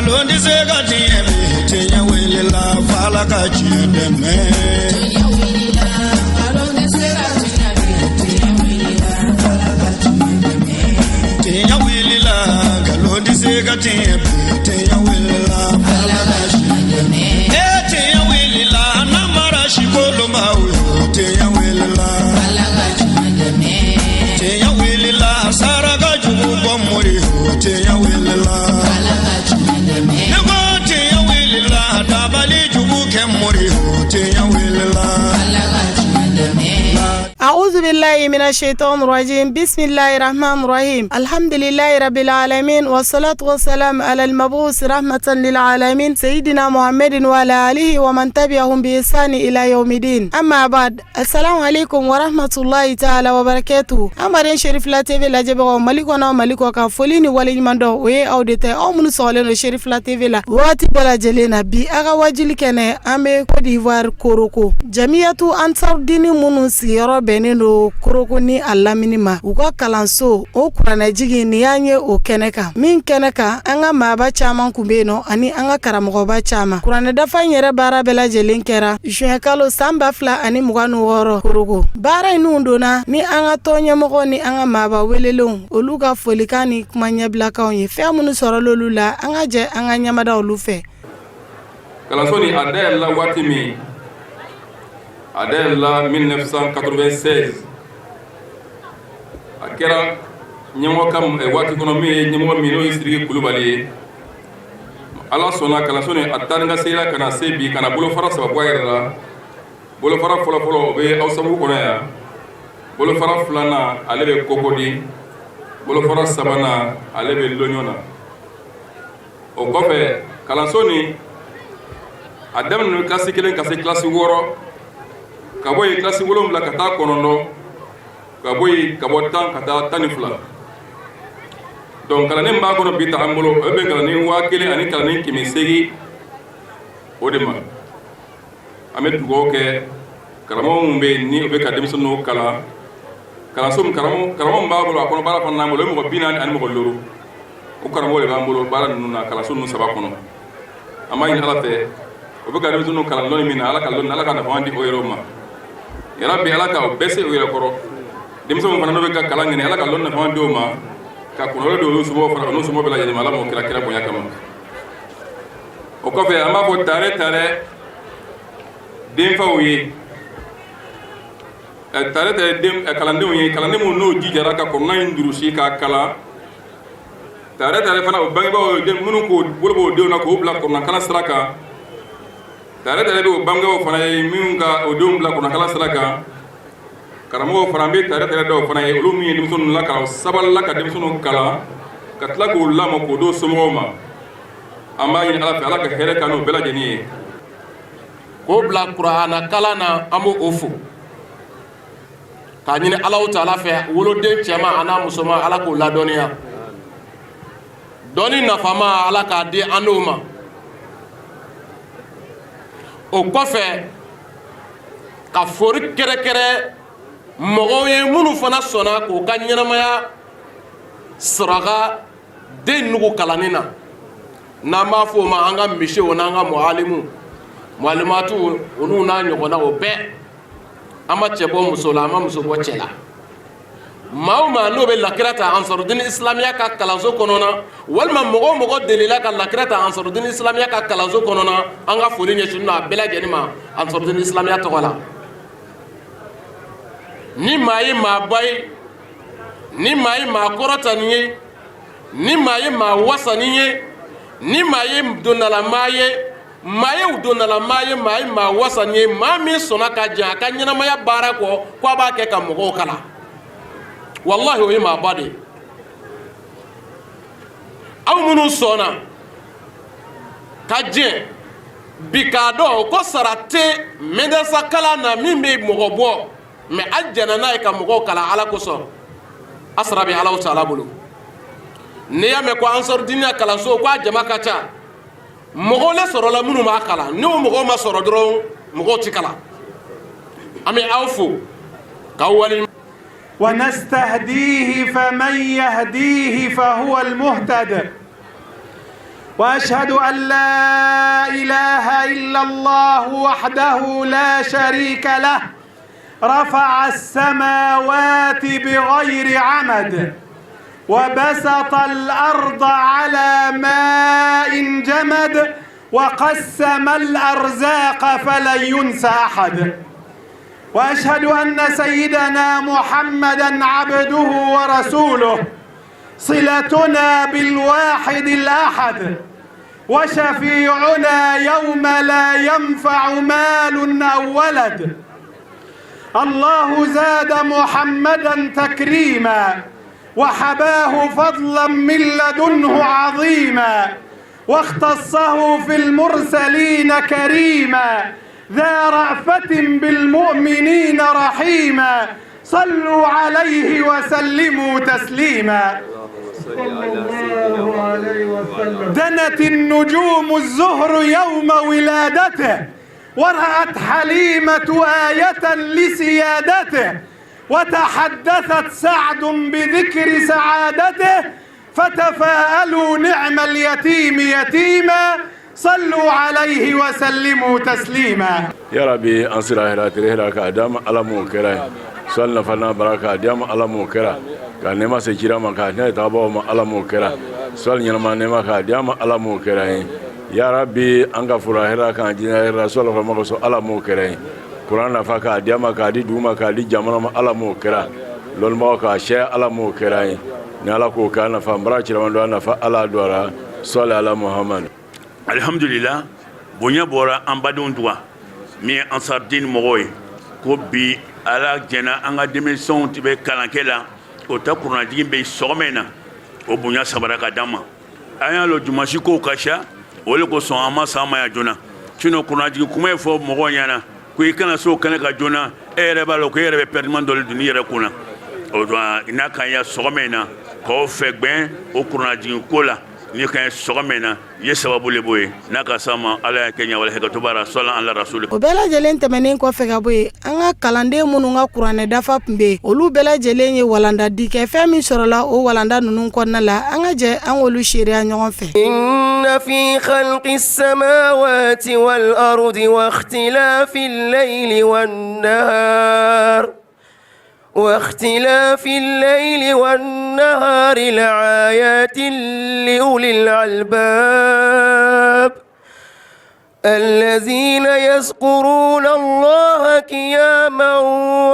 Nkalon tɛ se ka tiɲɛ bi, tiɲɛ wulila f'Ala ka tiɲɛ dɛmɛ. Tiɲɛ wulila, nkalon tɛ se ka tiɲɛ bi, tiɲɛ wulila, Ala ka tiɲɛ dɛmɛ. Tiɲɛ wulila, nkalon tɛ se ka tiɲɛ bi, tiɲɛ wulila f'Ala ka tiɲɛ dɛmɛ. Ee tiɲɛ wulila, namara si kolonbaw yo, tiɲɛ wulila. Ala ka tiɲɛ dɛmɛ. Tiɲɛ wulila, saraka jugu bɔ mori yo, tiɲɛ wulila. Ala ka tiɲɛ dɛmɛ. Ne ko tiɲɛ wulila, dabali jugu kɛ mori yo, tiɲɛ wulila. Ala ka tiɲɛ dɛmɛ. أعوذ بالله من الشيطان الرجيم بسم الله الرحمن الرحيم الحمد لله رب العالمين والصلاة والسلام على المبعوث رحمة للعالمين سيدنا محمد وعلى آله ومن تبعهم بإحسان إلى يوم الدين أما بعد السلام عليكم ورحمة الله تعالى وبركاته an baden Cherifla TV lajɛbagaw Mali kɔnɔ, Mali kɔ kan, foli ni waleɲuman dɔn o ye aw de tɛ, aw minnu sɔgɔlen don Cherifla TV la waati bɛɛ lajɛlen na. Bi a ka wajuli kɛnɛ, an bɛ Côte d'Ivoire, Korhogo, Jamiyatu Ansarudini minnu sigiyɔrɔ bɛnnen don Korhogo ni a lamini ma, u ka kalanso o kuranɛjigin nin y'an ye o kɛnɛ kan. Min kɛnɛ kan, an ka maaba caman kun bɛ yen nɔ ani an ka karamɔgɔba caman. Kuranɛ dafa in yɛrɛ baara bɛɛ lajɛlen kɛra juin kalo san 2026 Korhogo. Baara in nun donna ni an ka tɔn ɲɛmɔgɔ ni an ka maaba welelenw, olu ka folikan ni kuma ɲɛbilakanw ye. Fɛn minnu sɔrɔla olu la, an ka jɛ an ka ɲɛmada olu fɛ. Kalanso nin, a dayɛlɛla waati min, a dayɛlɛla 1996. A kɛra ɲɛmɔgɔ ka waati kɔnɔ, min ye ɲɛmɔgɔ min, n'o ye Sidiki Kulubali ye. Ala sɔnna, kalanso nin a taa ni ka segin ka na se bi, ka na bolofara saba bɔ a yɛrɛ la. Bolofara fɔlɔfɔlɔ, o bɛ aw sababu kɔnɔ yan. Bolofara filanan, ale bɛ Cocody. Bolofara sabanan, ale bɛ Lognon na. O kɔfɛ, kalanso nin a daminɛ kilasi 1 ka se kilasi 6, ka bɔ yen kilasi 7 ka taa 9, ka bɔ yen ka bɔ 10 ka taa 12. Donc kalanden b'a kɔnɔ bi ta an bolo, o bɛ kalanden 1000 ani kalanden 800 o de ma. An bɛ dugawu kɛ karamɔgɔ minnu bɛ yen ni o bɛ ka denmisɛnninw kalan. Kalanso min, karamɔgɔ min b'a bolo, a kɔnɔ baara fana n'an bolo, o ye mɔgɔ 45. O karamɔgɔ de b'an bolo baara ninnu na, kalanso ninnu saba kɔnɔ. An b'a ɲini Ala fɛ, o bɛ ka denmisɛnninw kalan lɔnni min na, Ala ka lɔnni, Ala ka nafa di o yɛrɛw ma yarabi. Ala ka o bɛɛ se u yɛrɛ kɔrɔ. Denmisɛnninw fana, n'o bɛ ka kalan ɲini, Ala ka lɔnni nafa di o ma, ka kunnawolo di olu somɔgɔw fana, n'u somɔgɔw bɛɛ lajɛlen ma, Ala m'o kira kira bonya kama. O kɔfɛ, an b'a fɔ tare tare denfaw ye, tare tare den kalandenw ye, kalanden minnu n'o jijara ka kɔnɔna in durusi k'a kalan. Tare tare fana o bangebaaw ye, minnu k'o bolo b'o denw na k'o bila kɔnɔna sira kan. Tare tare bɛ o bangebaaw fana ye, minnu ka o denw bila kɔnɔna sira kan. Karamɔgɔw fana, an bɛ tare tare dɔw fana ye, olu min ye denmisɛnninw lakalan, sabalila ka denmisɛnninw kalan ka tila k'o lamɔ k'o d'o somɔgɔw ma. An b'a ɲini Ala fɛ, Ala ka hɛrɛ k'an n'o bɛɛ lajɛlen ye. K'o bila kuranna kalan na, an b'o o fo k'a ɲini Alahu taala fɛ, woloden cɛman a n'a musoman, Ala k'o ladɔnniya dɔnni nafama, Ala k'a di an n'o ma. O kɔfɛ, ka fori kɛrɛkɛrɛ mɔgɔw ye minnu fana sɔnna k'u ka ɲɛnamaya saraka den nugu kalanni na, n'an b'a fɔ o ma an ka misiw n'an ka muhalimu muhalimatu, olu n'a ɲɔgɔnna o bɛɛ. An ma cɛ bɔ muso la, an ma muso bɔ cɛ la. Maa o maa n'o bɛ lakira ta Ansarudini Isilamiya ka kalanso kɔnɔ, walima mɔgɔ o mɔgɔ delila ka lakira ta Ansarudini Isilamiya ka kalanso kɔnɔ, an ka foli ɲɛsinnen don a bɛɛ lajɛlen ma Ansarudini Isilamiya tɔgɔ la. Ni maa ye maaba ye, ni maa ye maa kɔrɔtani ye, ni maa ye maa wasani ye, ni maa ye dondalamaa ye, maa ye dondalamaa ye, maa ye maa wasani ye, maa min sɔnna ka jɛn a ka ɲɛnamaya baara kɔ ko a b'a kɛ ka mɔgɔw kalan, walahi, o ye maaba de ye. Aw minnu sɔnna ka jɛn bi k'a dɔn ko sara tɛ mɛdɛrɛsa kalan na min bɛ mɔgɔ bɔ, mɛ a jɛnna n'a ye ka mɔgɔw kalan Ala kosɔn, a sara bɛ Alahu taala bolo. N'i y'a mɛn ko Ansarudiniya kalanso ko a jama ka ca, mɔgɔw le sɔrɔla minnu b'a kalan. N'o mɔgɔw ma sɔrɔ dɔrɔn, mɔgɔw ti kalan. An bɛ aw fo k'aw wale. ونستهديه، فمن يهديه فهو المهتد. واشهد ان لا اله الا الله وحده لا شريك له، رفع السماوات بغير عمد، وبسط الارض على ماء جمد، وقسم الارزاق فلن ينسى احد. واشهد ان سيدنا محمدا عبده ورسوله، صلتنا بالواحد الاحد، وشفيعنا يوم لا ينفع مال او ولد. الله زاد محمدا تكريما، وحباه فضلا من لدنه عظيما، واختصه في المرسلين كريما، ذا رأفة بالمؤمنين رحيما، صلوا عليه وسلموا تسليما. دنت النجوم الزهر يوم ولادته، ورأت حليمة آية لسيادته، وتحدثت سعد بذكر سعادته، فتفاءلوا نعم اليتيم يتيما، صلوا عليه وسلموا تسليما. Ya rabi, an sera hɛrɛ tere hɛrɛ k'a d'an ma, Ala m'o kɛra ye. Sɔli nafa n'a bara k'a d'an ma, Ala m'o kɛra. Ka nɛɛma se kira ma, k'a hinɛ tagabagaw ma, Ala m'o kɛra. Sɔli ɲɛnama nɛɛma k'a d'an ma, Ala m'o kɛra ye. Ya rabi, an ka fura hɛrɛ k'an jinɛ hɛrɛ sɔli fa ma sɔn, Ala m'o kɛra ye. Kuran nafa k'a d'an ma, k'a di dugu ma, k'a di jamana ma, Ala m'o kɛra. Lɔnnibagaw k'a sɛ, Ala m'o kɛra ye. Ni Ala k'o kɛ, a nafa n bara ciraman don, a nafa Ala don a la. Sɔli ala Muhamadu. Alihamudulila, bonya bɔra an badenw tuga min ye Ansardine mɔgɔw ye ko bi Ala jɛna an ka denmisɛnw tɛ bɛ kalankɛ la, o ta kuranajigin bɛ sɔgɔma in na, o bonya sabara ka d'an ma. An y'a lɔn jumasi kow ka ca, o le kosɔn an ma s'an ma yan joona. Sinon kuranajigin kuma ye fɔ mɔgɔw ɲɛna ko i kana se o kɛnɛ ka joona, e yɛrɛ b'a lɔn ko e yɛrɛ bɛ pɛrɛdiman dɔ de dun i yɛrɛ kun na. O n'a ka ya sɔgɔma in na k'aw fɛ gbɛn o kuranajigin ko la, ni ka sɔgɔma in na ye sababu le b'o ye n'a ka s'a ma, Ala y'a kɛ ɲɛ wala hakɛto b'a la. Sɔla ala rasuli. O bɛɛ lajɛlen tɛmɛnen kɔfɛ ka bɔ yen, an ka kalanden minnu ka kuranɛ dafa tun bɛ yen, olu bɛɛ lajɛlen ye walanda di kɛ. Fɛn min sɔrɔla o walanda ninnu kɔnɔna la, an ka jɛ an k'olu seereya ɲɔgɔn fɛ. إن في خلق السماوات والأرض واختلاف الليل والنهار واختلاف الليل والنهار لآيات لأولي الألباب، الذين يذكرون الله قياما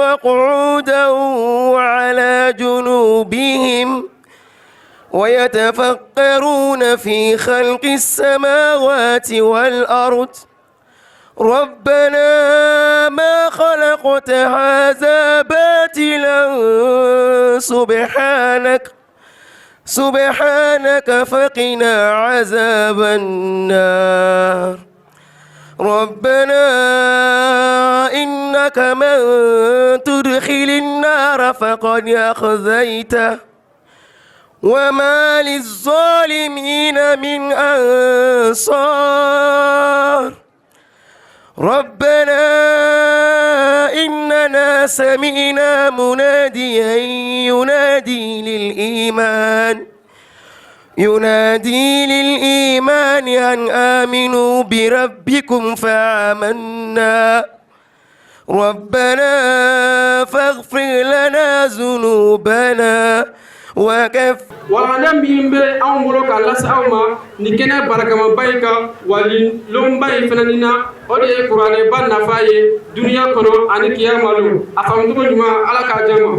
وقعودا وعلى جنوبهم، ويتفكرون في خلق السماوات والأرض، ربنا ما خلقت هذا باطلا، سبحانك سبحانك فقنا عذاب النار. ربنا إنك من تدخل النار فقد أخزيته، وما للظالمين من أنصار. ربنا إننا سمعنا مناديا ينادي للإيمان أن آمنوا بربكم فآمنا، ربنا فاغفر لنا ذنوبنا وكفر Walanda min bɛ anw bolo k'a lase aw ma nin kɛnɛ barakamaba in kan, wali lonba in fana nin na, o de ye kuranɛba nafa ye duniya kɔnɔ ani kiyama lon. A faamucogo ɲuman, Ala k'a diya ma.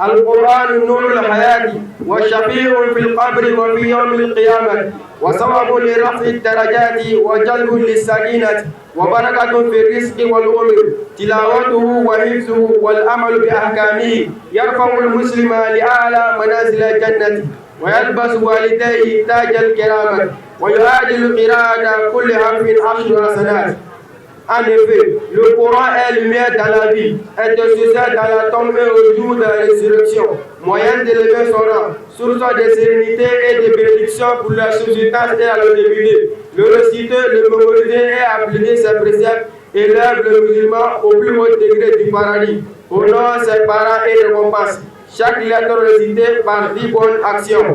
القرآن نور الحياة، وشفيع في القبر وفي يوم القيامة، وسبب لرفع الدرجات، وجلب للسكينة، وبركة في الرزق والعمر. تلاوته وحفظه والعمل بأحكامه يرفع المسلم لأعلى منازل الجنة، ويلبس والديه تاج الكرامة، ويعادل قراءة كل حرف 10 حسنات. En effet, le Coran est lumière dans la vie, intercesseur dans la tombe et au jour de la résurrection, moyen d'élever son rang, source de sérénité et de bénédiction pour la subsistance et la longévité. Le réciter, le mémoriser et appliquer ses préceptes élève le musulman au plus haut degré du paradis, honore ses parents et récompense chaque lettre récitée par 10 bonnes actions.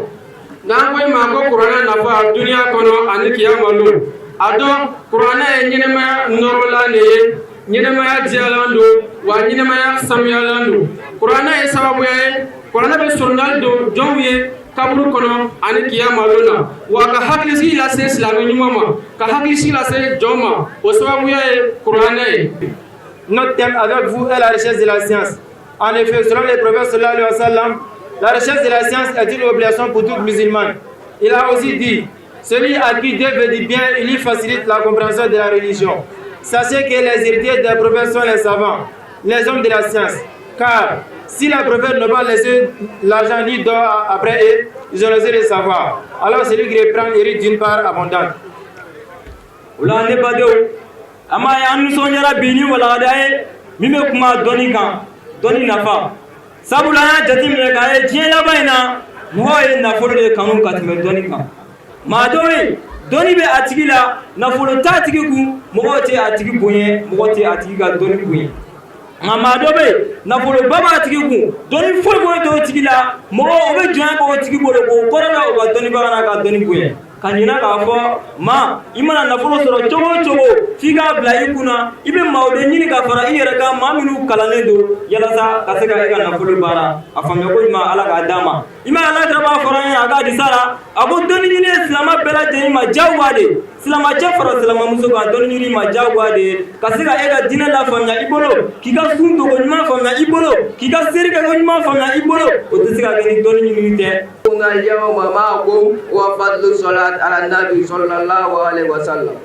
N'an ko i ma ko kuranɛ nafa duniya kɔnɔ ani kiyama lon, a dɔn kuranɛ ye ɲɛnɛmaya nɔrɔlan de ye, ɲɛnɛmaya diyalan don, wa ɲɛnɛmaya sanuyalan don. Kuranɛ ye sababuya ye, kuranɛ bɛ sɔrɔdali don jɔnw ye kaburu kɔnɔ ani kiyama lon na, wa ka hakilisigi lase silamɛ ɲuman ma, ka hakilisigi lase jɔn ma, o sababuya ye kuranɛ ye. Notre thème avec vous est la recherche de la science. En effet, selon le prophète صلى الله عليه وسلم, la recherche de la science est une obligation pour tout musulman. Il a aussi dit: celui à qui Dieu veut du bien, il lui facilite la compréhension de la religion. Sachez que les héritiers des prophètes sont les savants, les hommes de la science. Car si les prophètes n'ont pas laissé l'argent ni d'or après eux, ils ont laissé le savoir. Alors celui qui reprend hérite d'une part abondante. O la ne badenw, an b'a ye an nisɔndiyara bi ni walagada ye min bɛ kuma dɔnni kan, dɔnni nafa. Sabula an y'a jateminɛ k'a ye diɲɛ laban in na, mɔgɔw ye nafolo de kanu ka tɛmɛ dɔnni kan. Maa dɔw ye dɔnni bɛ a tigi la, nafolo t'a tigi kun, mɔgɔw tɛ a tigi bonya, mɔgɔ tɛ a tigi ka dɔnni bonya. Nka maa dɔ bɛ yen, nafoloba b'a tigi kun, dɔnni foyi foyi t'o tigi la, mɔgɔw o bɛ jɔnya kɛ o tigi bolo k'o kɔrɔ da o ka dɔnnibaga n'a ka dɔnni bonya. Ka ɲina k'a fɔ maa i mana nafolo sɔrɔ cogo o cogo, f'i k'a bila i kunna i bɛ maaw de ɲini ka fara i yɛrɛ kan, maa minnu kalannen don, yalasa ka se ka e ka nafolo baara. A faamuya ko ɲuman, Ala k'a d'a ma. I ma Ala kira b'a fɔra an ɲɛna a ka hadisa la, a ko dɔnni ɲini ye silamɛ bɛɛ lajɛlen ma diyagoya de, silamɛcɛ fara silamɛmuso kan, dɔnni ɲini ma diyagoya de ye ka se ka e ka diinɛ lafaamuya i bolo, k'i ka sun dogo ɲuman faamuya i bolo, k'i ka seri kɛ ko ɲuman faamuya i bolo, o tɛ se ka kɛ ni dɔnni ɲinini tɛ. اليوم معكم وفضل الصلاة على النبي صلى الله عليه وسلم.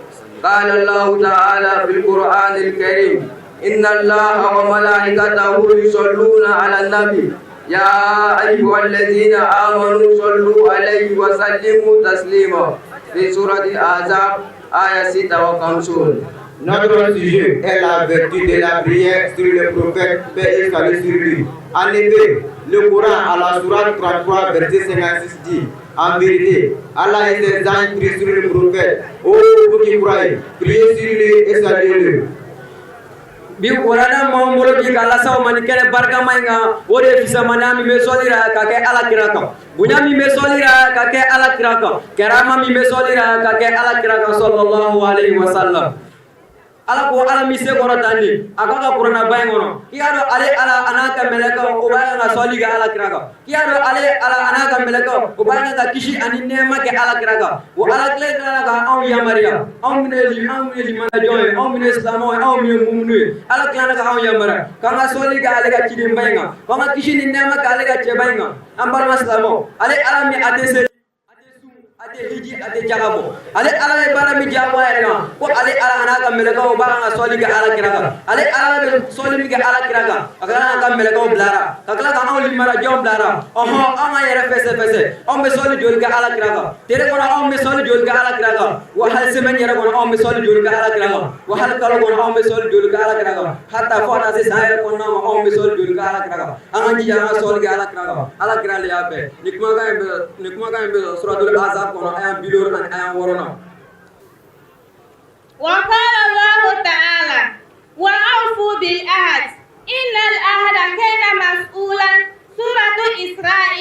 قال الله تعالى في القرآن الكريم: إن الله وملائكته يصلون على النبي يا أيها الذين آمنوا صلوا عليه وسلموا تسليما، في سورة الأحزاب آية 56. Notre sujet est la vertu de la prière sur le prophète, paix et salut sur lui. En effet, le Coran à la sourate 33, verset 56 dit: En vérité, Allah et ses anges prient sur le prophète. Oh, vous qui croyez, priez sur lui et saluez-le. Bi walanda m'an bolo bi k'a lase aw ma ni kɛnɛ barikama in kan, o de ye fisamaniya min bɛ sɔli la ka kɛ Ala kira kan, bonya min bɛ sɔli la ka kɛ Ala kira kan, karama min bɛ sɔli la ka kɛ Ala kira kan صلى الله عليه وسلم. Ala ko, Ala min se kɔrɔ tan de a ka kuranɛba in kɔnɔ, k'i y'a dɔn ale Ala a n'a ka mɛlɛkɛw o b'a kan ka sɔli kɛ Ala kira kan, k'i y'a dɔn ale Ala a n'a ka mɛlɛkɛw o b'a kan ka kisi ani nɛɛma kɛ Ala kira kan. O Ala kelen tilala ka anw yamaruya, anw minnu ye limanajɔn ye, anw minnu ye silamɛw ye, anw minnu ye mumunu ye, Ala tilala ka anw yamaruya k'an ka sɔli kɛ ale ka cidenba in kan, k'an ka kisi ni nɛɛma kɛ ale ka cɛba in kan. An balima silamɛw, ale Ala min a tɛ se a tɛ hiji, a tɛ jaga bɔ, ale Ala ye baara min diyagoya yɛrɛ kan, ko ale Ala a n'a ka mɛlɛkɛw b'a kan ka sɔli kɛ Ala kira kan. Ale Ala bɛ sɔli min kɛ Ala kira kan, a ka kan ka mɛlɛkɛw bilara ka tila ka anw limarajɔnw bilara. Ɔhɔn, anw ka yɛrɛ fɛsɛfɛsɛ, anw bɛ sɔli joli kɛ Ala kira kan tere kɔnɔ? Anw bɛ sɔli joli kɛ Ala kira kan? Wa hali semaine yɛrɛ kɔnɔ, anw bɛ sɔli joli kɛ Ala kira kan? Wa hali kalo kɔnɔ, anw bɛ sɔli joli kɛ Ala kira kan? Hata fo ka taa se san yɛrɛ kɔnɔna ma, anw bɛ sɔli joli kɛ Ala kira kan? An ka jija an ka sɔli kɛ Ala kira kan. Ala kira le y'a bɛɛ. Nin kumakan in bɛ suratul Ahzab kɔnɔ, aya 50 ani aya 6nan. وقال الله تعالى: وأوفوا بالعهد إن العهد كان مسؤولا، سورة إسراء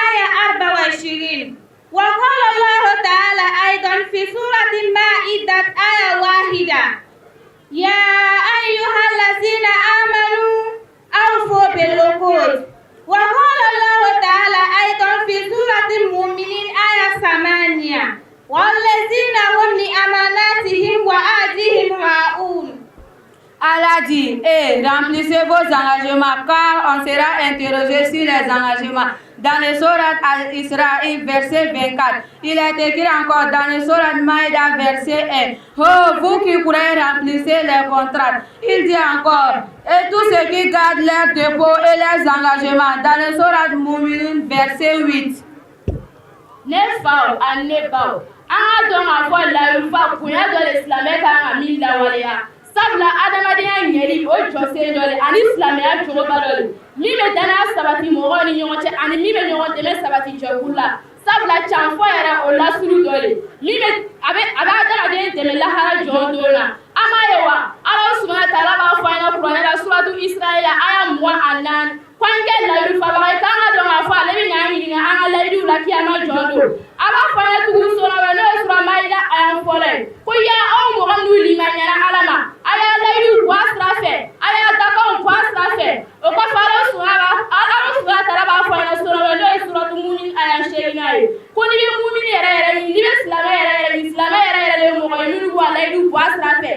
آية 24. وقال الله تعالى أيضا في سورة المائدة آية 1: يا أيها الذين آمنوا أوفوا بالعقود. وقال الله تعالى أيضا في سورة المؤمنين آية 8: والذين هم لأماناتهم وعهدهم راعون. Allah dit: et remplissez vos engagements, car on sera interrogé sur les engagements. Dans le sourate Al-Israël, verset 24, il est écrit encore dans le sourate Maïda, verset 1: Oh, vous qui croyez, remplissez les contrats. Il dit encore: et tous ceux qui gardent leurs dépôts et leurs engagements. Dans le sourate Mouminoun, verset 8. Ne faw ani ne baw, an ka dɔn k'a fɔ layirufa bonya dɔ de silamɛ kan ka min lawaleya, sabula adamadenya ɲɛli o jɔsen dɔ de ani silamɛya jogoba dɔ de min bɛ danaya sabati mɔgɔw ni ɲɔgɔn cɛ ani min bɛ ɲɔgɔn dɛmɛ sabati jɛkulu la, sabula canfɔ yɛrɛ o lasulu dɔ de min bɛ a bɛ adamaden dɛmɛ lahara jɔn don na. An b'a ye wa Ala subahana taala b'a fɔ an ɲɛna kuranɛ la, suratu Israɛla aya 24, ko an kɛ layiru fabaga ye, k'an ka dɔn k'a fɔ ale bɛ n'an ɲininka. ɲininka an ka layiduw la kiyama jɔ don. A b'a fɔ an ye tugun sura wɛrɛ, n'o ye sura Mayida aya fɔlɔ ye, ko ya aw mɔgɔ minnu limaniyara Ala ma, a y'a layiduw bɔ a sira fɛ, a y'a dakanw bɔ a sira fɛ. O kɔfɛ, Ala subahana taala b'a fɔ an ye sura wɛrɛ, n'o ye suratu Mumin aya seeginna ye, ko n'i bɛ mumini yɛrɛ yɛrɛ ɲini, n'i bɛ silamɛ yɛrɛ yɛrɛ ɲini, silamɛ yɛrɛ yɛrɛ de ye mɔgɔ ye minnu b'u ka layiduw bɔ a sira fɛ.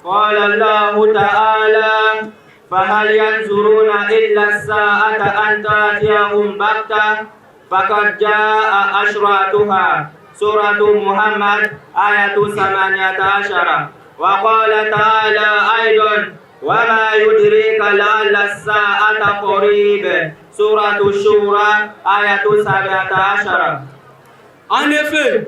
قال الله تعالى فهل ينظرون إلا الساعة أن تأتيهم بغتة فقد جاء أشراطها. سورة محمد آية 18. وقال تعالى أيضا وما يدريك لعل الساعة قريب. سورة الشورى آية 17. En effet,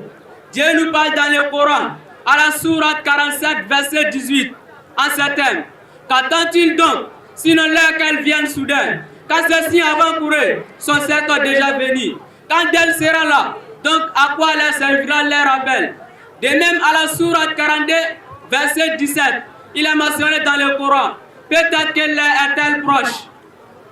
Dieu nous parle dans le Coran, à la sourate 47, verset 18, en ces termes: Qu'attend-il donc, sinon l'heure qu'elle vienne soudain? Car ces signes avant-coureurs sont certes déjà venus. Quand elle sera là, donc à quoi leur servira leur rappel? De même, à la sourate 42, verset 17, il est mentionné dans le Coran: Peut-être que l'heure est-elle proche.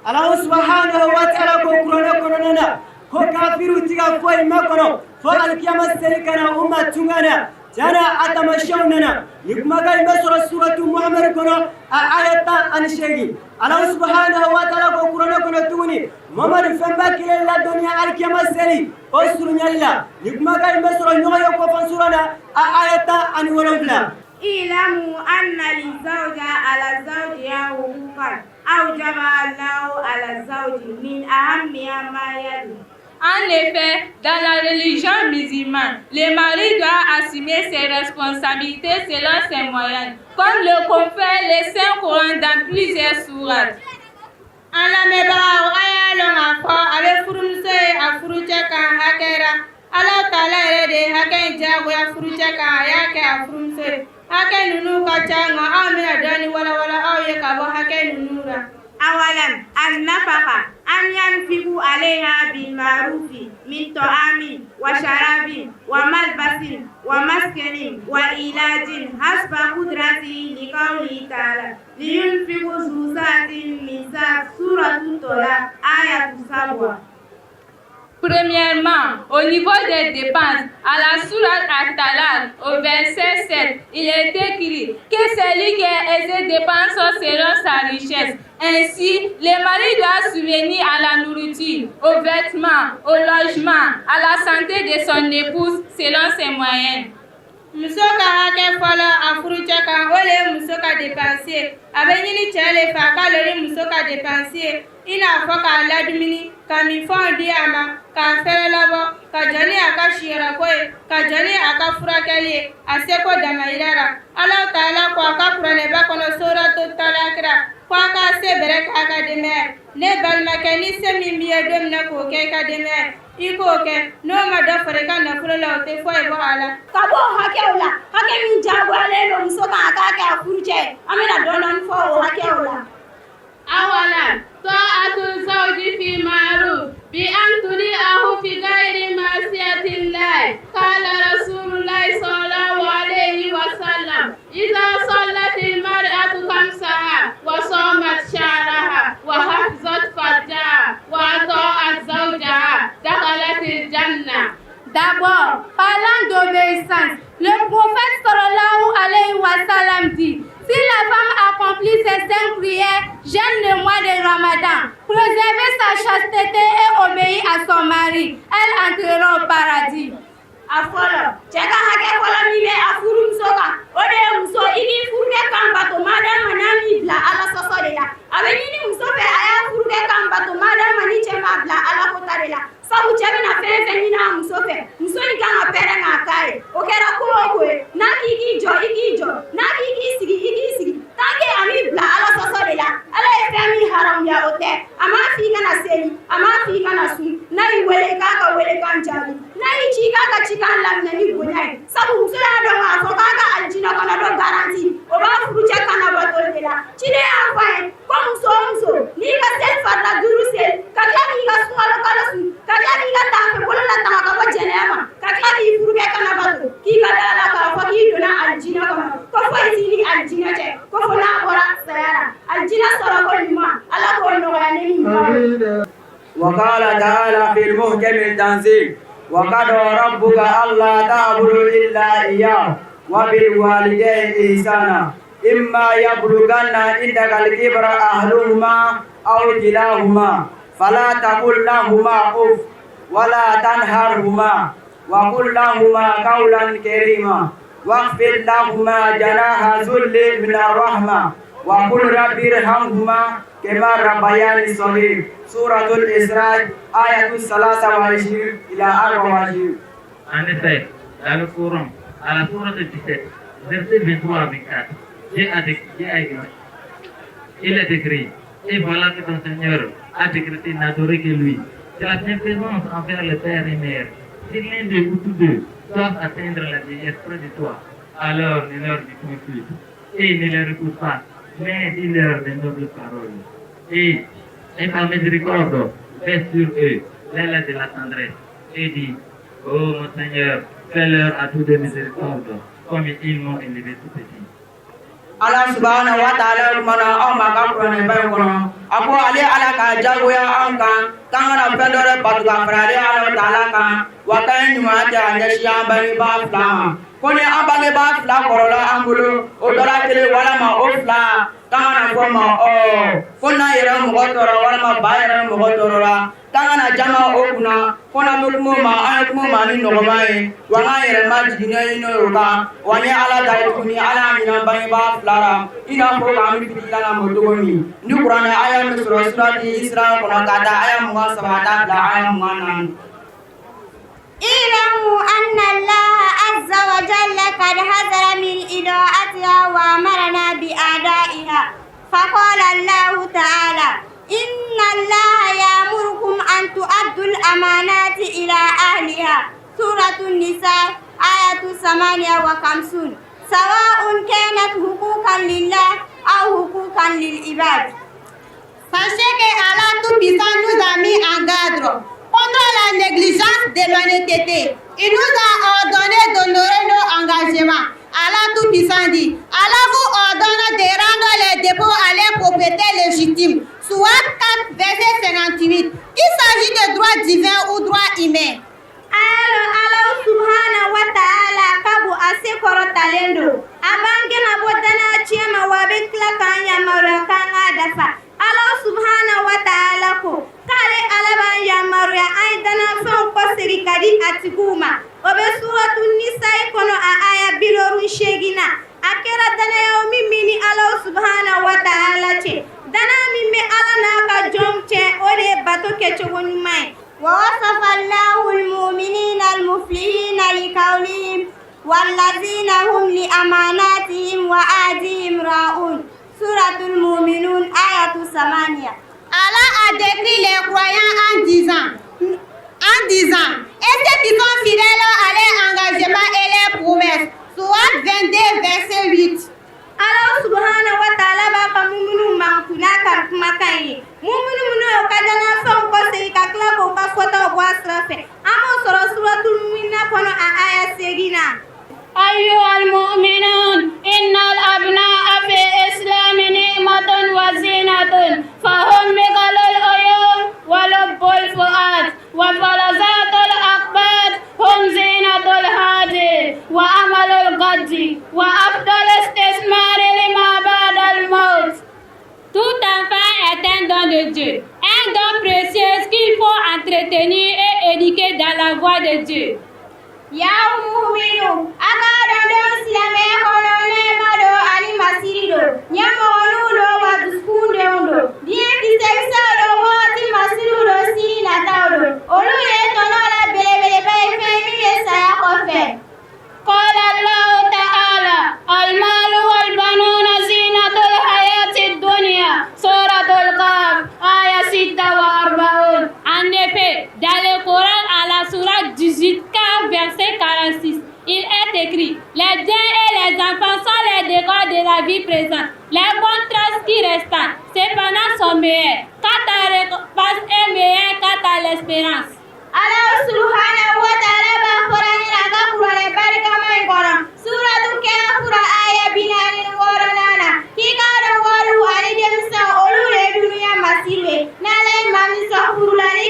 Allahu subhanahu wa ta'ala ko kuranɛ kɔnɔna na ko kafiru ti ka foyi makɔnɔ fo alikiyama seli ka na u ma tunga na. Tiɲɛna, a taamasiyɛnw nana. Nin kumakan in bɛ sɔrɔ suratu Muhamadu kɔnɔ, a aya 18. Allahu subhanahu wa ta'ala ko kuranɛ kɔnɔ tuguni: Mamadu, fɛnba kelen ladɔnniya alikiyama seli o surunyali la. Nin kumakan in bɛ sɔrɔ ɲɔgɔn ye kɔfɛ sura na, a aya 17. اعلموا أن للزوجة على زوجها حقوقا أوجبها الله على الزوج، من أهمها ما يلي. En effet, dans la religion musulmane, le mari doit assumer ses responsabilités selon ses moyens, comme le confère le Saint-Coran dans plusieurs sourates. An lamɛnbagaw, a y'a lɔn k'a fɔ a bɛ furumuso ye a furucɛ kan hakɛ la. Ala taala yɛrɛ de ye hakɛ in diyagoya furucɛ kan, a y'a kɛ a furumuso ye. Hakɛ ninnu ka ca, nka anw bɛna dɔɔni walawala aw ye ka bɔ hakɛ ninnu la. أولا النفقة، أن ينفق عليها بالمعروف من طعام وشراب وملبس ومسكن وعلاج حسب قدرته، لقوله تعالى لينفق ذو سعة من سعته. سورة الطلاق آية 7. Premièrement, au niveau des dépenses, à la sourate At-Talaq, au verset 7, il est écrit que celui qui est aisé dépense selon sa richesse. Ainsi, le mari doit subvenir à la nourriture, aux vêtements, au logement, à la santé de son épouse selon ses moyens. Muso ka hakɛ fɔlɔ a furucɛ kan, o le ye muso ka dépense ye. A bɛ ɲini cɛ le fɛ a ka lɔ ni muso ka dépense ye, i n'a fɔ k'a ladumuni, ka minfɛnw di a ma, k'a fɛrɛ labɔ, ka jɔ ni a ka siyɔrɔko ye, ka jɔ ni a ka furakɛli ye a seko damayira la. Ala taala ko a ka kuranɛba kɔnɔ, sorato talakira, ko a k'a se bɛrɛ k'a ka denbaya ye. Ne balimakɛ, ni se min b'i ye don min na k'o kɛ i ka denbaya ye, i k'o kɛ. N'o ma dɔ fara i ka nafolo la, o tɛ foyi bɔ a la. Ka bɔ o hakɛw la, hakɛ min diyagoyalen don muso kan a k'a kɛ a furucɛ ye, an bɛna dɔɔni dɔɔni fɔ o hakɛw la. أولا طاعة الزوج في معروف، بأن تطيعه في غير معصية الله. قال رسول الله صلى الله عليه وسلم: إذا صلت المرأة خمسها وصامت شهرها وحفظت فرجها وأطاعت زوجها دخلت الجنة. D'abord, parlant d'obéissance, le prophète sallallahu alayhi wa sallam dit: Si la femme accomplit ses cinq prières, jeûne le mois de Ramadan, préserve sa chasteté et obéit à son mari, elle entrera au paradis. A fɔlɔ, cɛ ka hakɛ fɔlɔ min bɛ a furumuso kan, o de ye muso i k'i furukɛ kan bato madama n'a m'i bila Ala sɔsɔ de la. A bɛ ɲini muso fɛ a y'a furukɛ kan bato madama ni cɛ m'a bila Ala kota de la, sabu cɛ bɛna fɛn fɛn ɲini a muso fɛ, muso in kan ka pɛrɛn k'a k'a ye. O kɛra ko o ko ye, n'a k'i k'i jɔ, i k'i jɔ, n'a k'i k'i sigi, i k'i sigi, tant que a m'i bila Ala sɔsɔ de la. Ala ye fɛn min haramuya, o tɛ. A m'a f'i kana seli, a m'a f'i kana sun. N'a y'i wele, i k'a ka welekan jaabi. N'a y'i ci, i k'a ka cikan laminɛ ni bonya ye, sabu muso y'a dɔn k'a fɔ k'a ka alijinɛ kɔnɔ dɔ garanti, o b'a furucɛ kana bato de la. Ciden y'a fɔ a ye ko muso o muso, n'i ka seli farila duuru seli, ka tila k'i ka sunkalo kalo sun, ka tila k'i ka taafe bolo la tanga ka bɔ jɛnɛya ma, ka tila k'i furukɛ kana bato, k'i ka da la k'a fɔ k'i donna alijinɛ kɔnɔ, ko foyi t'i ni alijinɛ cɛ, ko fo n'a bɔra saya la. Alijinɛ sɔrɔ ko ɲuman, Ala k'o nɔgɔya ne ni ɲuman ye. وقال تعالى في المحكم التنزيل: وقضى ربك ألا تعبدوا إلا إياه وبالوالدين إحسانا إما يبلغن عندك الكبر أحدهما أو كلاهما فلا تقل لهما أف ولا تنهرهما وقل لهما قولا كريما واخفض لهما جناح الذل من الرحمة وقل رب ارحمهما كما ربياني صغيرا. سورة الإسراء آية 23 إلى 24. En effet, dans le Coran, à la sourate 17, versets 23 à 24, Dieu a écrit, il est écrit: Et voilà que ton Seigneur a décrété n'adorer que lui. C'est la bienfaisance envers le père et mère. Si l'un d'eux ou tous deux doivent atteindre la vieillesse près de toi, alors ne leur dis point plus et ne les repousse pas, mais dis-leur de nobles paroles. Et par miséricorde, fais sur eux l'aile de la tendresse et dis: Oh mon Seigneur, fais-leur à tous deux miséricorde, comme ils m'ont élevé tout petit. Ala subahana wa taala kumana aw ma ka kuranɛba in kɔnɔ, a ko ale Ala k'a jagoya anw kan k'an kana fɛn dɔ wɛrɛ bato ka fara ale Ala taala kan, wa k'an ye ɲuman kɛ a ɲɛsin an bangebaa fila ma. Ko ni an bangebaa fila kɔrɔla an bolo, o dɔ la kelen walama o fila, k'an kana fɔ ma ɔ ko n'an yɛrɛ mɔgɔ tɔɔrɔ walama ba yɛrɛ mɔgɔ tɔɔrɔla, k'an kana jama o kunna, ko n'an bɛ kuma o ma, an ye kuma o ma ni nɔgɔma ye, wa k'an yɛrɛ ma jiginnen n'o ye o kan. Wa ni Ala ta ye tuguni, Ala y'a ɲini an bangebaa fila la i n'a fɔ k'an bɛ fitinin lamɔ cogo min. Ni kuranɛ aya bɛ sɔrɔ surati Isra kɔnɔ ka taa aya 23 ka taa bila aya 24. اعلموا أن الله عز وجل قد حذر من إضاعتها وأمرنا بأدائها، فقال الله تعالى: إن الله يأمركم أن تؤدوا الأمانات إلى أهلها. سورة النساء آية 58، سواء كانت حقوقا لله أو حقوقا للعباد. Sachez que Allah Tout-Puissant nous a mis en garde contre la négligence de l'honnêteté. Il nous a ordonné d'honorer nos engagements. Allah Tout-Puissant dit: Allah vous ordonne de rendre les dépôts à leurs propriétaires légitimes. Sourate 4, verset 58. Il s'agit de droits divins ou droits humains. Alo Ala subhana wa ta'ala ka bon, a se kɔrɔtalen don, a b'an gɛn ka bɔ danaya tiɲɛ ma, wa a bɛ tila k'an yamaruya k'an k'a dafa. Ala subhana wa ta'ala ko k'ale Ala b'an yamaruya an ye danafɛnw kɔsegin ka di a tigiw ma. O bɛ suratu Nisayi kɔnɔ, a aya 58 na. A kɛra danayaw min ni Ala subhana wa ta'ala cɛ, danaya min bɛ Ala n'a ka jɔnw cɛ, o de ye bato kɛcogo ɲuman ye. ووصف الله المؤمنين المفلحين لقولهم: والذين هم لأماناتهم وعهدهم راعون. سورة المؤمنون آية 8. Allah a décrit les croyants en disant, et ceux qui sont fidèles à leur engagement et leurs promesses. Sourate 22, verset 8. Ala subhana wa ta'ala b'a ka mumunu manku n'a ka kumakan ye, mumunu minnu y'o ka danafɛnw kɔsegin ka tila k'o ka fɔtaw bɔ a sira fɛ. An b'o sɔrɔ suratul Mumina kɔnɔ, a aya 8 na. أيها المؤمنون، إن الأبناء في الإسلام نعمة وزينة، فهم مقل العيون ولب الفؤاد وفلذات الأكباد، هم زينة الحاضر وأمل الغد وأفضل استثمار لما بعد الموت. Tout enfant est un don de Dieu, un don précieux qu'il faut entretenir et éduquer dans la voie de Dieu. Ya muminu, a k'a dɔn denw silamɛya kɔnɔ nɛɛma don ani masiri don, ɲɛmɔgɔninw don wa dusukundenw don, diɲɛ kisɛkisɛw don, wagati masiriw don, sini nataw don, olu ye tɔnɔ la belebeleba ye, fɛn min bɛ saya kɔfɛ. قال الله تعالى: المال والبنون زينة الحياة الدنيا. سورة الكهف آية 46. En effet, dans le Coran, à la sourate 18, verset 46, il est écrit: Les biens et les enfants sont les décors de la vie présente. Les bonnes traces qui restent, cependant, sont meilleures. Quant à la récompense est meilleure quant à l'espérance. Ala subhanahu wa ta'ala b'a fɔra an ɲɛna a ka kuranɛ barikama in kɔnɔ, suratu Kahf aya 46nan na, k'i k'a dɔn wariw ani denmisɛnw, olu de ye dunuya masiri ye. N'Ala ye maa min sɔn furu la ni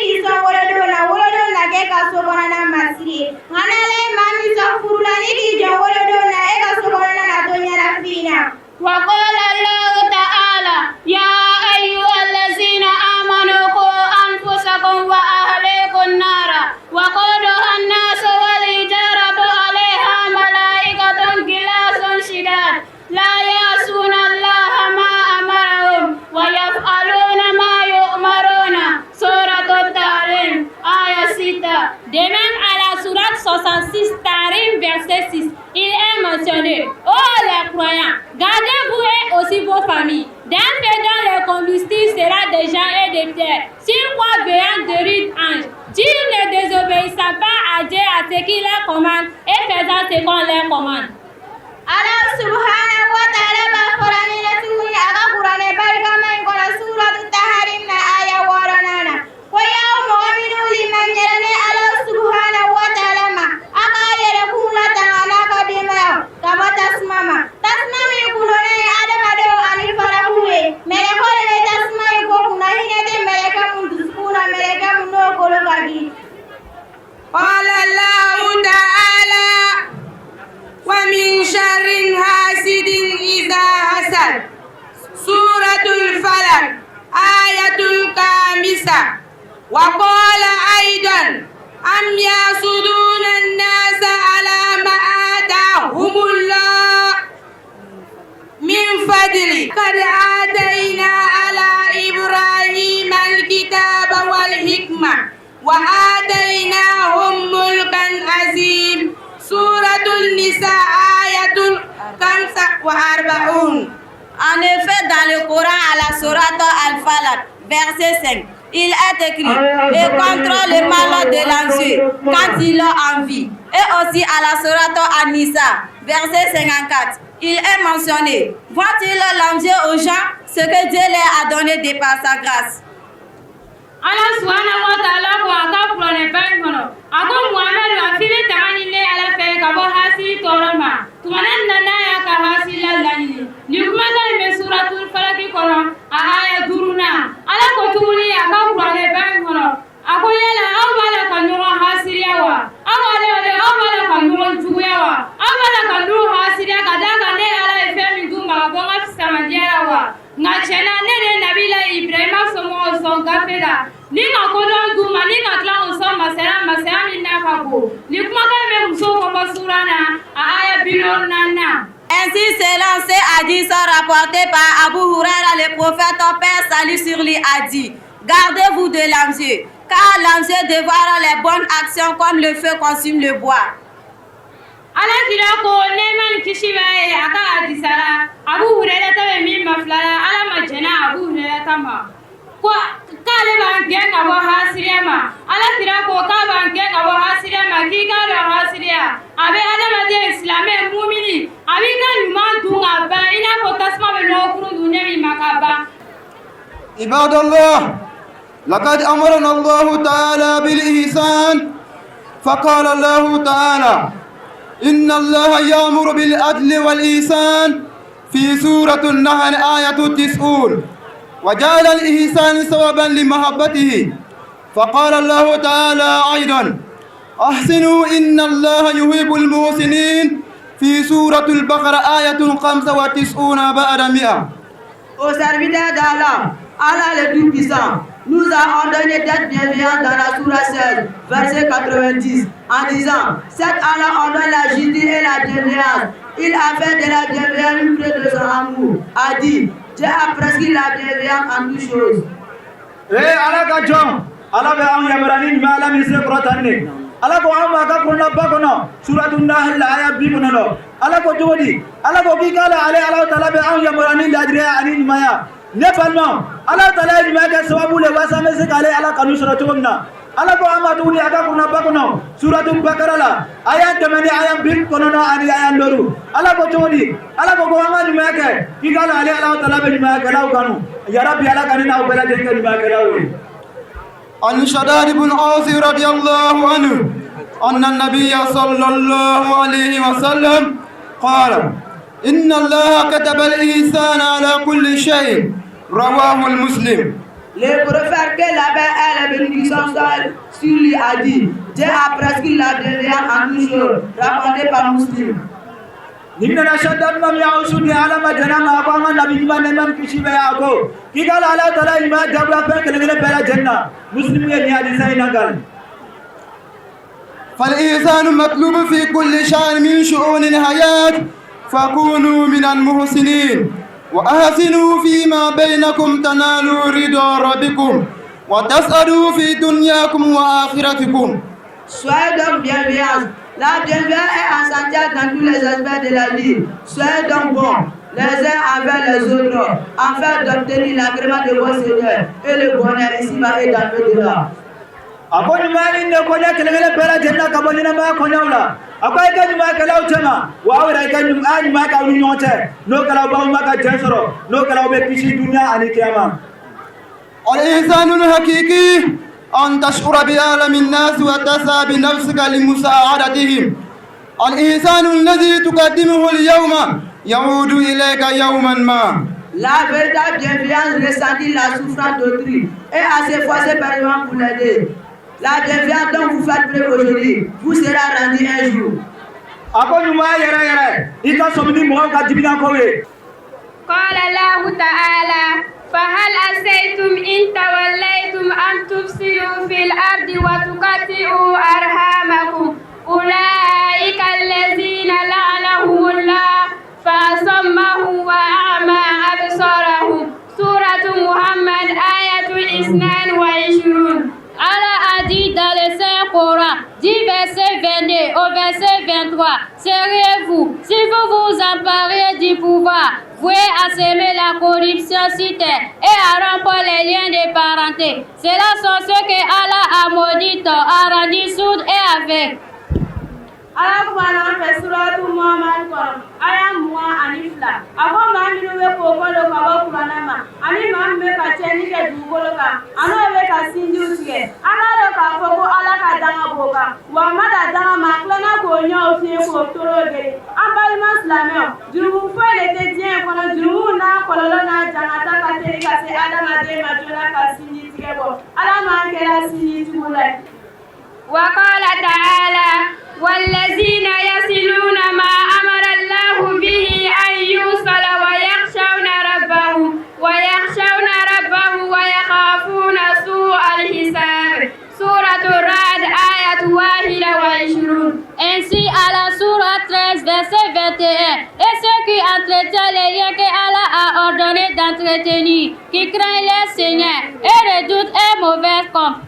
de pierre, sur quoi veillant de rudes anges. Dire ne désobéissant pas à Dieu à ce qu'il leur commande et faisant ce qu'on leur commande. Ala subhanahu wa ta'ala b'a fɔra an ɲɛna tuguni a ka kuranɛ barikama in kɔnɔ suratu taharim na aya wɔɔrɔnan na ko y'aw mɔgɔ minnu limaniyara ne Ala subhanahu wa ta'ala ma, a k'a yɛrɛkun latanga n'a ka denbayaw ka bɔ tasuma ma, tasuma min kulunnen ye adamadenw ani faraku ye. Mɛlɛkɛw de bɛ tasuma in ko kunna, hinɛ tɛ mɛlɛkɛ mun dusukun na, mɛlɛkɛ mun n'o kolo ka di. قال الله تعالى ومن شر حاسد إذا حسد، سورة الفلق آية الخامسة. وقال أيضا أم يحسدون الناس على ما آتاهم الله من فضله، قد آتينا على إبراهيم الكتاب والحكمة وآتيناهم ملكا عظيم، سورة النساء آية 45. En effet, dans le Coran, à la sourate Al-Falaq, verset 5, il est écrit: Et contre le mal de l'envieux quand il a envie. Et aussi à la sourate An-Nisa, verset 54, il est mentionné: Vont-ils l'envier aux gens ce que Dieu leur a donné de par sa grâce? Ala subhanahu wa ta'ala ko a ka kuranɛba in kɔnɔ, a ko Muhamadu, a f'i bɛ tanga ɲini ne Ala fɛ ka bɔ hasiri tɔɔrɔ ma tuma min na n'a y'a ka hasirila laɲini. Nin kumakan in bɛ suratul falaki kɔnɔ, a aya duurunan. Ala ko tuguni a ka kuranɛba in kɔnɔ, a ko yala aw b'a la ka ɲɔgɔn hasiriya wa? Aw b'a la, aw b'a la ka ɲɔgɔn juguya wa? Aw b'a la ka n'u hasiriya ka d'a kan ne Ala ye fɛn min d'u ma ka bɔ n ka fisamandiya la wa? Nka tiɲɛna, ne de ye Nabila Ibrahima somɔgɔw sɔn gafe la ni ka kodɔn d'u ma, ni ka tila k'u sɔn masaya, masaya min n'a ka bon. Nin kumakan bɛ musow kɔfɔ sura na, a aya 44nan. Ainsi, selon ce hadith rapporté par Abu Huraira, le prophète, paix, salut sur lui, a dit: Gardez-vous de l'envieux, car l'envieux dévore les bonnes actions comme le feu consume le bois. Ala kira ko, nɛɛma ni kisi b'a ye, a ka hadisa la, Abu Hurairata bɛ min ma fila la, Ala ma jɛnna Abu Hurairata ma, ko k'ale b'an gɛn ka bɔ hasiriya ma. Ala kira ko k'a b'an gɛn ka bɔ hasiriya ma, k'i k'a dɔn hasiriya a bɛ adamaden silamɛ mumini, a b'i ka ɲuman dun ka ban i n'a fɔ tasuma bɛ lɔgɔkurun dun ɲɛ min ma ka ban. عباد الله، لقد أمرنا الله تعالى بالإحسان، فقال الله تعالى: إن الله يأمر بالعدل والإحسان، في سورة النحل آية 90. وجعل الإحسان سببا لمحبته، فقال الله تعالى أيضا: أحسنوا إن الله يحب المحسنين، في سورة البقرة آية 195. Au serviteur d'Allah, Allah le Tout-Puissant nous a ordonné d'être bienveillants dans la sourate 16, verset 90, en disant: Cet Allah ordonne la justice et la bienveillance. Il a fait de la bienveillance une preuve de son amour. A dit: Dieu a prescrit la bienveillance en toutes choses. Ee Ala ka jɔn, Ala bɛ anw yamaruya ni ɲuman, Ala min se kɔrɔta ne. Ala ko an ma a ka kuranɛba kɔnɔ, suratu Nahal aya 90. Ala ko cogo di? Ala ko k'i k'a la ale Ala taala bɛ anw yamaruya ni laadiriya ani ɲumanya. Ne balimaw, Ala taala ye ɲumanya kɛ sababu le walasa an bɛ se k'ale Ala kanu sɔrɔ cogo min na. Ala ko an ma tuguni a ka kuranɛba kɔnɔ, suratu Bakara la, aya 195. Ala ko cogo di? Ala ko ko an ka ɲumanya kɛ, k'i k'a la ale Ala taala bɛ ɲumanyakɛlaw kanu. Yarabi, Ala ka ne n'aw bɛɛ lajɛlen kɛ ɲumankɛlaw ye. عن شداد بن أوس رضي الله عنه أن النبي صلى الله عليه وسلم قال: إن الله كتب الإحسان على كل شيء. رواه المسلم. Le prophète, que la paix et la bénédiction soient sur lui, a dit: Dieu a prescrit la bienveillance en toutes choses. Rapporté par Muslim. Nin nana Shaddad ma min Awsu di, Ala ma jɛn'a ma, a ko an ka nabi ɲuman, nɛɛma ni kisi bɛ a ko k'i k'a la Ala taala ɲuman jagoya fɛn kelen kelen bɛɛ lajɛlen na. Muslimu ye nin hadisa in lakali. فالإحسان مطلوب في كل شأن من شؤون الحياة، فكونوا من المحسنين وأحسنوا فيما بينكم تنالوا رضا ربكم وتسعدوا في دنياكم وآخرتكم. Soyez donc bienveillants. La bienveillance est essentielle dans tous les aspects de la vie. Soyez donc bons. les uns envers les autres, afin d'obtenir l'agrément de votre Seigneur et le bonheur ici-bas et dans l'au-delà. A ko ɲumanya ni ne koɲɛ kelen kelen bɛɛ lajɛlen na ka bɔ ɲɛnamaya kɔɲɔw la. A ko a ye kɛ ɲumankɛlaw cɛma, wa aw yɛrɛ ka ɲuman, a ye ɲuman kɛ aw ni ɲɔgɔn cɛ. N'o kɛra, aw b'aw ma ka jɛn sɔrɔ. N'o kɛra, aw bɛ kisi dunuya ani kiyama. الإحسان الحقيقي أن تشعر بآلام الناس وتسعى بنفسك لمساعدتهم. الإحسان الذي تقدمه اليوم يعود إليك يوما ما. La véritable bienveillance ressentit la souffrance d'autrui et à s'efforcer personnellement pour l'aider. La bienveillance dont vous faites preuve aujourd'hui vous sera rendue un jour. A ko ɲumanya yɛrɛ yɛrɛ, i ka sɔmi ni mɔgɔw ka diminankow ye. قال الله تعالى فهل عسيتم إن توليتم أن تفسدوا في الأرض وتقطعوا أرحامكم أولئك الذين لعنهم الله فأصمهم وأعمى أبصارهم. سورة محمد آية 22. Allah a dit dans le Saint-Coran, 10 verset 22 au verset 23, Seriez-vous, si vous vous emparez du pouvoir, voué à semer la corruption sur terre et à rompre les liens de parenté? Ceux-là sont ceux que Allah a maudits, a rendu sourds et aveugles. Ala kumana an fɛ suratu Muhammad kɔnɔ, aya 22. A ko maa minnu bɛ k'o kɔ don ka bɔ kuranɛ ma, ani maa min bɛ ka tiɲɛni kɛ dugukolo kan, ani o bɛ ka sinjiw tigɛ, an k'a dɔn k'a fɔ ko Ala ka danga b'o kan, wa a ma dan danga ma, a tilala k'o ɲɛw fiye k'o toro gere. An balima silamɛw, jurumu foyi de tɛ diɲɛ in kɔnɔ, jurumu n'a kɔlɔlɔ n'a jangata ka teli ka se adamaden ma joona ka sinji tigɛ bɔ. Ala m'an kɛra sinjitigiw la ye. وقال تعالى والذين يصلون ما أمر الله به أن يوصل ويخشون ربهم ويخافون سوء الحساب. سورة الرعد آية 21. Ainsi à la sourate 13 verset 21. Et ceux qui entretiennent les liens que Allah a ordonné d'entretenir, qui craignent leur Seigneur et redoutent un mauvais compte.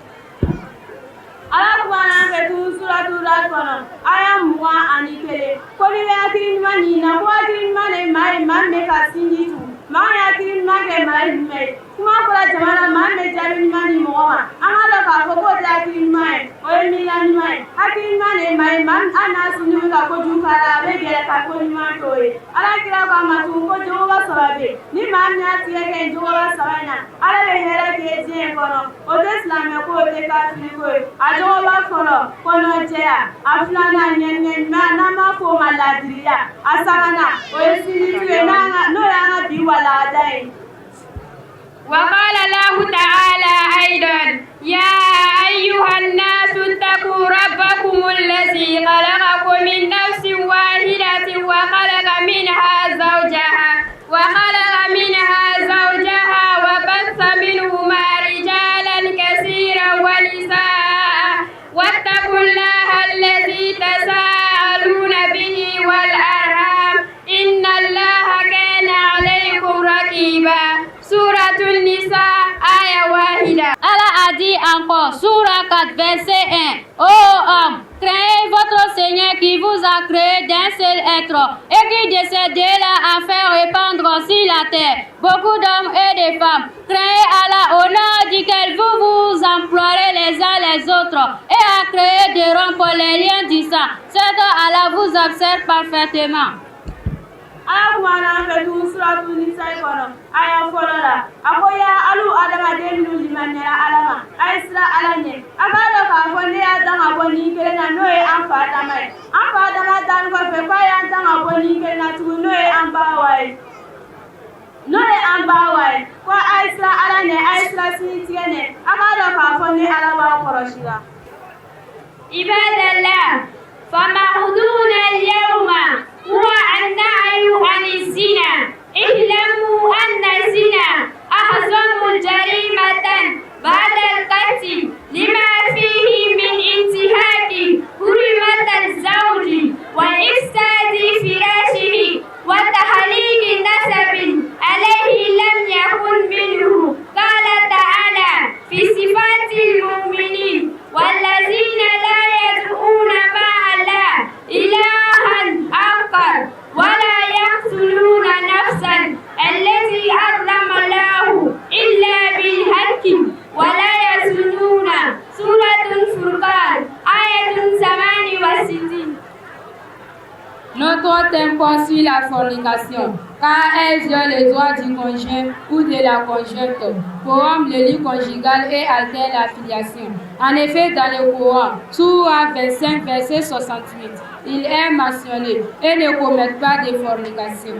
Ala kumana an fɛ tun suratu Rad kɔnɔ, aya 21, ko n'i bɛ hakili ɲuman ɲini na, ko hakili ɲuman de ye maa ye, maa min bɛ ka sinji tugu. Maa min ye hakili ɲuman kɛ maa ye jumɛn ye? Kuma fɔra jama la, maa min bɛ jaabi ɲuman di mɔgɔ ma, an k'a dɔn k'a fɔ k'o tɛ hakili ɲuman ye, o ye miiriya ɲuman ye. Hakili ɲuman de ye maa ye, maa min hali n'a sinji bɛ ka kojugu k'a la, a bɛ gɛrɛ ka ko ɲuman k'o ye. Ala kira ko a ma tugun ko jogoba saba bɛ yen, ni maa min y'a tigɛ kɛ nin jogoba saba in na, Ala bɛ hɛrɛ k'i ye diɲɛ in kɔnɔ. O tɛ silamɛ ko, o tɛ kafiri ko ye. A jogoba fɔlɔ, kɔnɔjɛya. A filanan, ŋɛniɲɛ ɲuman, n'an b'a fɔ o ma laadiriya. A sabanan, o ye sinjitugu ye, n'o y'an ka bi walada ye. وقال الله تعالى أيضا يا أيها الناس اتقوا ربكم الذي خلقكم من نفس واحدة وخلق منها زوجها وبث منهما رجالا كثيرا ونساء واتقوا الله الذي تساءلون به والأرحام إن الله كان عليكم رقيبا. سورة النساء آية 1. Allah a dit encore, Sourate 4, verset 1. Ô homme, craignez votre Seigneur qui vous a créé d'un seul être et qui de ces deux-là a fait répandre sur la terre beaucoup d'hommes et de femmes. Craignez Allah au nom duquel vous vous emploierez les uns les autres et a créé de rompre les liens du sang. Cet Allah vous observe parfaitement. Ala kumana an fɛ tugun suratu Nisayi kɔnɔ, aya fɔlɔ la. A ko ya alu adamaden minnu limaniyara Ala ma, a ye siran Ala ɲɛ. A k'a dɔn k'a fɔ ne y'a dan ka bɔ ni kelen na, n'o ye an fa Adama ye. An fa Adama danni kɔfɛ, k'a y'an dan ka bɔ ni kelen na tugun, n'o ye an ba Awa ye, ko a ye siran Ala ɲɛ, a ye siran sinitigɛ ɲɛ. A k'a dɔn k'a fɔ ni Ala b'aw kɔlɔsi la. عباد الله، فموضوعنا اليوم هو النهي عن الزنا. اعلموا أن الزنا أعظم جريمة بعد القتل لما فيه من انتهاك حرمة الزوج وإفساد فراشه وتحليل نسب عليه لم يكن منه. قال تعالى في صفات المؤمنين والذين لا يدعون مع الله إلها آخر ولا يقتلون نفس Porte un pont sur la fornication, car elle viole les droits du conjoint ou de la conjointe, corrompt le lit conjugal et altère la filiation. En effet, dans le Coran, sourate 25, verset 68, il est mentionné: et ne commettent pas de fornication.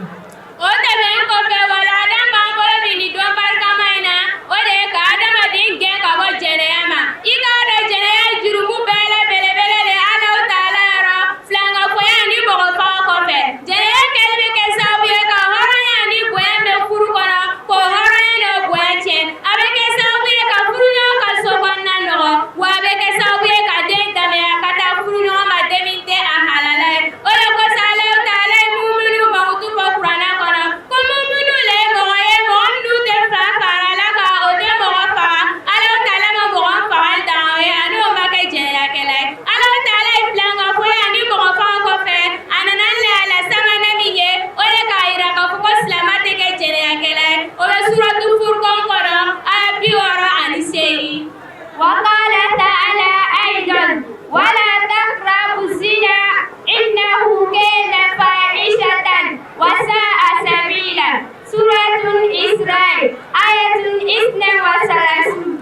O tɛmɛnen kɔfɛ, walanda b'an bolo bi nin don barikama in na, o de ye ka adamaden gɛn ka bɔ jɛnɛya ma. I k'a dɔn, jɛnɛya ye jurumu bɛɛ la belebele de Alahu taala yɔrɔ, filankafoya ni mɔgɔ faga kɔfɛ. Jɛnɛya kɛli bɛ kɛ sababu ye ka hɔrɔnya ni bonya bɛ furu kɔnɔ, k'o hɔrɔnya n'o bonya tiɲɛ. A bɛ kɛ sababu ye ka furuɲɔgɔn ka so kɔnɔna nɔgɔ, wa a bɛ kɛ sababu ye ka den danbeya ka taa furuɲɔgɔn ma den min tɛ a halala ye. O de kosɔn, Alahu taala ye muminu mankutu fɔ kuranɛ kɔnɔ ko muminu le ye mɔgɔ ye, mɔgɔ minnu tɛ fa fara Ala kan, o tɛ mɔgɔ faga. Alahu taala ma mɔgɔ fagali daga o ye, ani o ma kɛ jɛnɛyakɛla ye. Alahu taala ye filankafoya ni mɔgɔ faga kɔfɛ, a nana ni lahala sabanan min ye, o de k'a yira k'a fɔ ko silamɛ tɛ kɛ jɛnɛyakɛla ye. O bɛ suratu Furukɔn kɔnɔ, aya 68. وقال تعالى أيضا: ولا تقربوا الزنا إنه كان فاحشة وساء سبيلا. سورة الإسراء آية 32.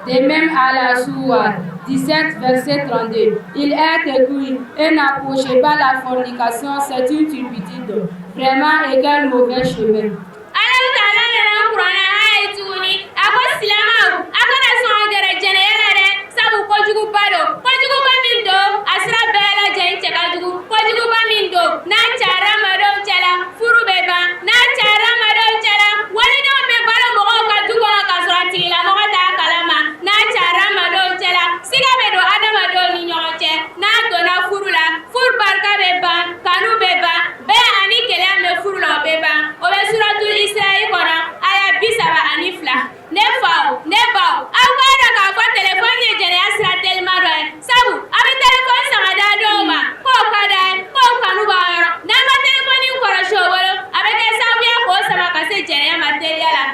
De même, à la sourate 17, verset 32, il est écrit: et n'approchez pas la fornication, c'est une turpitude. Vraiment, et quel mauvais chemin. Alahu taala nana kuranɛ aya ye tuguni, a ko silamɛw, a kana sɔn ka gɛrɛ jɛnɛya la dɛ, sabu kojuguba don, kojuguba min don, a sira bɛɛ lajɛlen cɛ ka jugu, kojuguba min don, n'a cayara adamadenw cɛla, furu bɛ ban, n'a cayara adamadenw cɛla, walidenw bɛ balo mɔgɔw ka du kɔnɔ k'a sɔrɔ a tigilamɔgɔ t'a kalama, n'a cayara adamadenw cɛla, siga bɛ don adamadenw ni ɲɔgɔn cɛ, n'a donna furu la, furu barika bɛ ban, kanu bɛ ban, bɛn ani kelenya min bɛ furu la, o bɛ ban. O bɛ suratu Israɛl kɔnɔ, aya 32. Ne faw, ne baw, aw k'a dɔn k'a fɔ telefɔni ye jɛnɛya sira telima dɔ ye, sabu a bɛ telefɔni san ka d'a dɔw ma k'o ka d'a ye, k'o kanu b'a yɔrɔ. N'an ma telefɔni kɔlɔsi o bolo, a bɛ kɛ sababu ye k'o sama ka se jɛnɛya ma teliya la.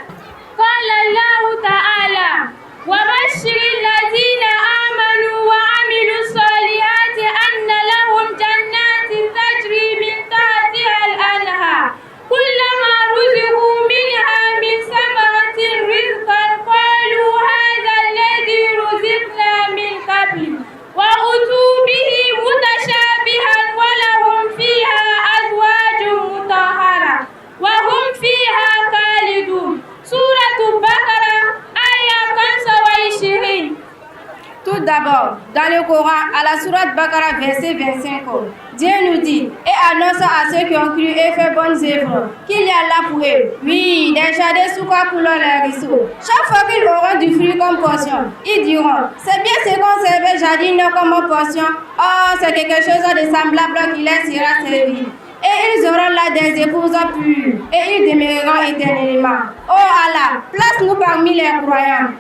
قال الله تعالى: وبشر الذين آمنوا وعملوا الصالحات أن لهم جنات تجري من تحتها الأنهار كلما رزقوا منها من ثمرة رزقا قالوا هذا الذي رزقنا من قبل وأتوا به متشابها ولهم فيها أزواج مطهرة وهم فيها خالدون. سورة البقرة آية 25. Tout d'abord, dans le Coran, à la sourate Bakara, verset 25, Dieu nous dit: et annonce à ceux qui ont cru et fait bonnes œuvres qu'il y a là pour eux, oui, des jardins sous quoi coulent les ruisseaux. Chaque fois qu'ils auront du fruit comme portion, ils diront: c'est bien ce qu'on servait jadis comme portion. Oh, c'est quelque chose de semblable qui leur sera servi. Et ils auront là des épouses pures, et ils demeureront éternellement. Oh Allah, place-nous parmi les croyants.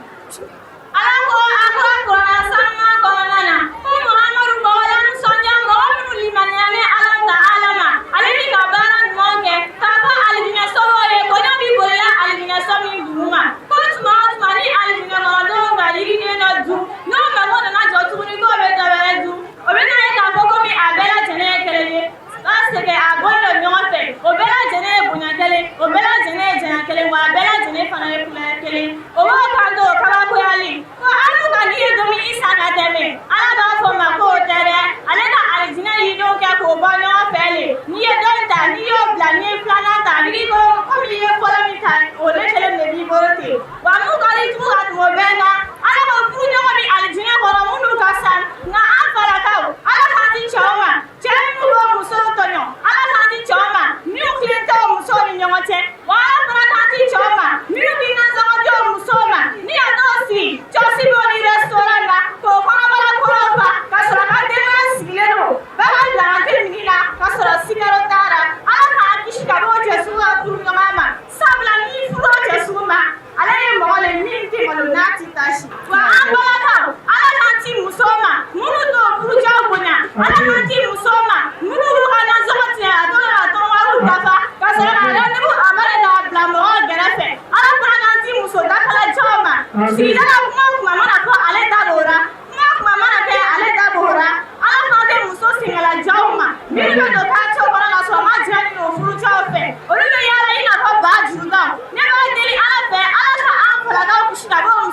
Ala ko a ko kuranɛ sanuman kɔnɔna na ko Muhamadu mɔgɔ la nisɔndiya, mɔgɔ minnu limaniyalen Ala ta Ala ma ale ni ka baara ɲuman kɛ, k'a fɔ alijinɛso ye ko ne b'i bolila alijinɛso min dugu ma, ko tuma o tuma ni alijinɛ kɔnɔdenw ka yiriden dɔ dun, n'o mago nana jɔ tuguni k'o bɛ dɔ wɛrɛ dun, o bɛ n'a ye k'a fɔ komi a bɛɛ lajɛlen ye kelen ye, parce que a bɔlen don ɲɔgɔn fɛ, o bɛɛ lajɛlen ye bonya kelen, o bɛɛ lajɛlen ye janya kelen, wa a bɛɛ lajɛlen fana ye couleur kelen. O b'o kan to o kabakoyali ko alu ka n'i ye dumuni san ka tɛmɛ, Ala b'a fɔ ma k'o tɛ dɛ, ale ka alijinɛ yiridenw kɛ k'o bɔ ɲɔgɔn fɛ le. N'i ye dɔ in ta, n'i y'o bila, n'i ye filanan ta, n'i ko komi i ye fɔlɔ min ta, o de kelen de b'i bolo ten. Wa mun ka di tugun ka tɛmɛ o bɛɛ kan, Ala ko furuɲɔgɔn bɛ alijinɛ kɔnɔ minnu ka sa, nka an falakaw, Ala k'an di cɛw ma, cɛ minnu b'o musow tɔɲɔ, Ala k'an di cɛw ma minnu tilen tɛ o musow ni ɲɔgɔn cɛ, wa Ala fana k'an di cɛw ma minnu b'i nasɔngɔ di o musow ma, ni ka t'o sigi cɔsi b'o ni restaurant na k'o kɔnɔbara kɔrɔ fa ka sɔrɔ ka denbaya sigilen don bagan bilakante min na ka sɔrɔ sikaro t'a la. Ala k'an kisi ka bɔ o cɛ sugu ka furuɲɔgɔnya ma, sabula n'i furu o cɛ sugu ma, ale ye mɔgɔ le min tɛ malo n'a ti tasi. Wa an balakaw, Ala k'an ci musow ma minnu t'o furucɛw bonya, Ala k'an ci musow ma minnu b'u ka nasɔngɔ tiɲɛ a to ka tɔn wariw dafa ka sɔrɔ ka rendez-vous a ma de k'a bila mɔgɔw gɛrɛfɛ. Ala fana k'an ci muso dakalajaw ma, sigida la kuma o kuma mana fɔ, ale da b'o la, kuma o kuma mana kɛ, ale da b'o la. Ala fana tɛ muso sɛgɛnlajaw ma minnu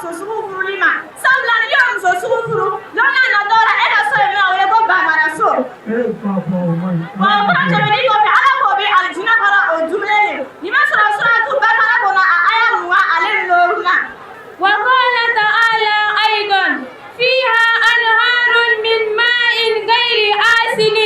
muso sugu furuli ma, sabula n'i y'o muso sugu furu, don n'a nataw la, e ka so in bɛna wele ko bamara so. Wa o fana tɛmɛnen kɔfɛ, Ala k'o bɛ alijinɛ kɔnɔ o dumuni de. Nin bɛ sɔrɔ suratu Bakara kɔnɔ, a aya 25 na. وقال تعالى أيضا فيها أنهار من ماء غير آسن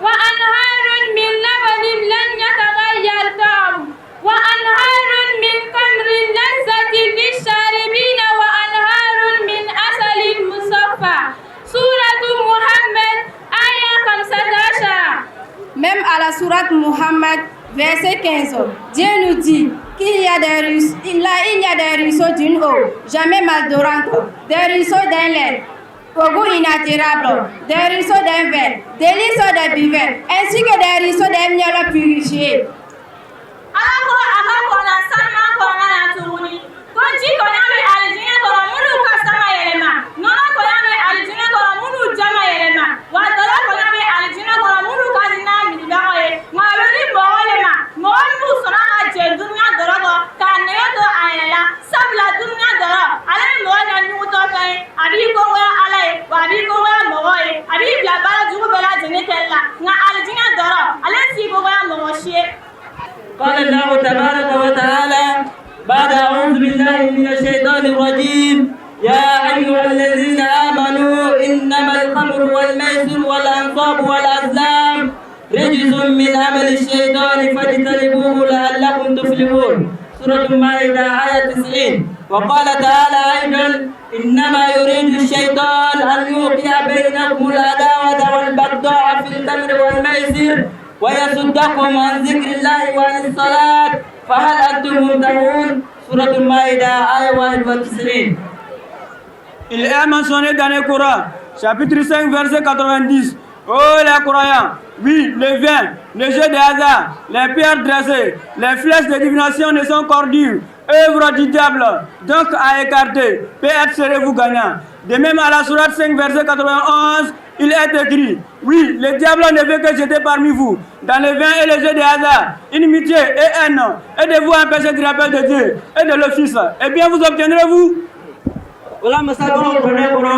وأنهار من لبن لم يتغير طعمه وأنهار من خمر لذة للشاربين وأنهار من عسل مصفى. سورة محمد آية 15. Même à la sourate Muhammad, verset 15, Dieu nous dit qu'il y a des ruisseaux, là, il y a des ruisseaux d'une eau jamais malodorante, des ruisseaux d'un lait au goût inaltérable, des ruisseaux d'un vin, délices des buveurs, ainsi que des ruisseaux d'un miel purifié. Ala ko a ka kɔnɔ sanuman kɔnɔna na tuguni ko ji kɔnɔ bɛ alijinɛ kɔnɔ minnu ka sama yɛlɛma, nɔnɔ kɔnɔ bɛ alijinɛ kɔnɔ minnu jama yɛlɛma, wa dɔlɔ kɔnɔ bɛ alijinɛ kɔnɔ minnu ka di n'a minibagaw ye. Nka a bɛ di mɔgɔ de ma, mɔgɔ minnu sɔnna ka jɛ dunuya dɔrɔ kɔ k'a nege to a yɛrɛ la, sabula dunuya dɔrɔ ale ye mɔgɔ kɛ ɲugutɔ fɛn ye. A b'i kogoya Ala ye, wa a b'i kogoya mɔgɔ ye, a b'i bila baara jugu bɛɛ lajɛlen kɛli la. Nka alijinɛ dɔrɔ, ale t'i kogoya mɔgɔ si ye. قال الله تبارك وتعالى بعد أعوذ بالله من الشيطان الرجيم: يا أيها الذين آمنوا إنما الخمر والميسر والأنصاب والأزلام رجس من عمل الشيطان فاجتنبوه لعلكم تفلحون. سورة المائدة آية 90. وقال تعالى أيضا: إنما يريد الشيطان أن يوقع بينكم العداوة والبغضاء في الخمر والميسر ويصدكم عن ذكر الله وعن الصلاة فهل أنتم منتهون. سورة المائدة آية 91. Il est mentionné dans le Coran, chapitre 5, verset 90. Oh les croyants, oui, le vin, le jeu de hasard, les pierres dressées, les flèches de divination ne sont qu'ordures, œuvre du diable, donc à écarter, peut-être serez-vous gagnant. De même, à la sourate 5, verset 91, il est écrit: oui, le diable ne veut que jeter parmi vous, dans le vin et le jeu de hasard, inimitié et haine, et de vous empêcher du rappel de Dieu et de l'office. Eh bien, vous obtiendrez-vous. Wala masa kɔnɔ kuranɛ kɔnɔ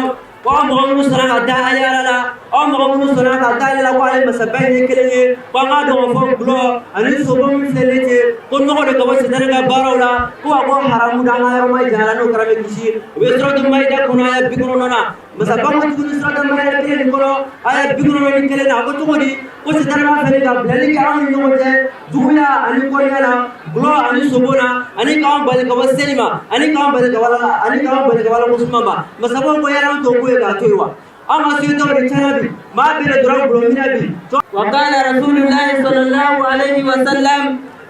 ko aw mɔgɔ minnu sɔnna ka da ale Ala la, aw mɔgɔ minnu sɔnna ka da ale la ko ale masaba in ye kelen ye, ko an k'a dɔn k'a fɔ gulɔ ani sogo min filɛ nin ye, ko nɔgɔ de ka bɔ sitanɛ ka baaraw la, ko a ko haramu da, an ka yɔrɔ ma janya la, n'o kɛra bɛ kisi. O bɛ suratu Mayida kɔnɔ aya 90 na. Masaba ko tuguni suratu Mayida kelen nin kɔnɔ aya 91 na, a ko cogo di? Ko sitanɛ b'a fɛ ka bilali kɛ anw ni ɲɔgɔn cɛ juguya ani kɔniya la, gulɔ ani sogo na, ani k'anw bali ka bɔ seli ma, ani k'anw bali ka wala, ani k'anw bali ka wala ko suma ma. Masabaw ko yala an t'o ko ye k'a to yen wa? An ka société de caya bi, maa bɛɛ de dɔrɔn gulɔ minɛ bi. وقال رسول الله صلى الله عليه وسلم: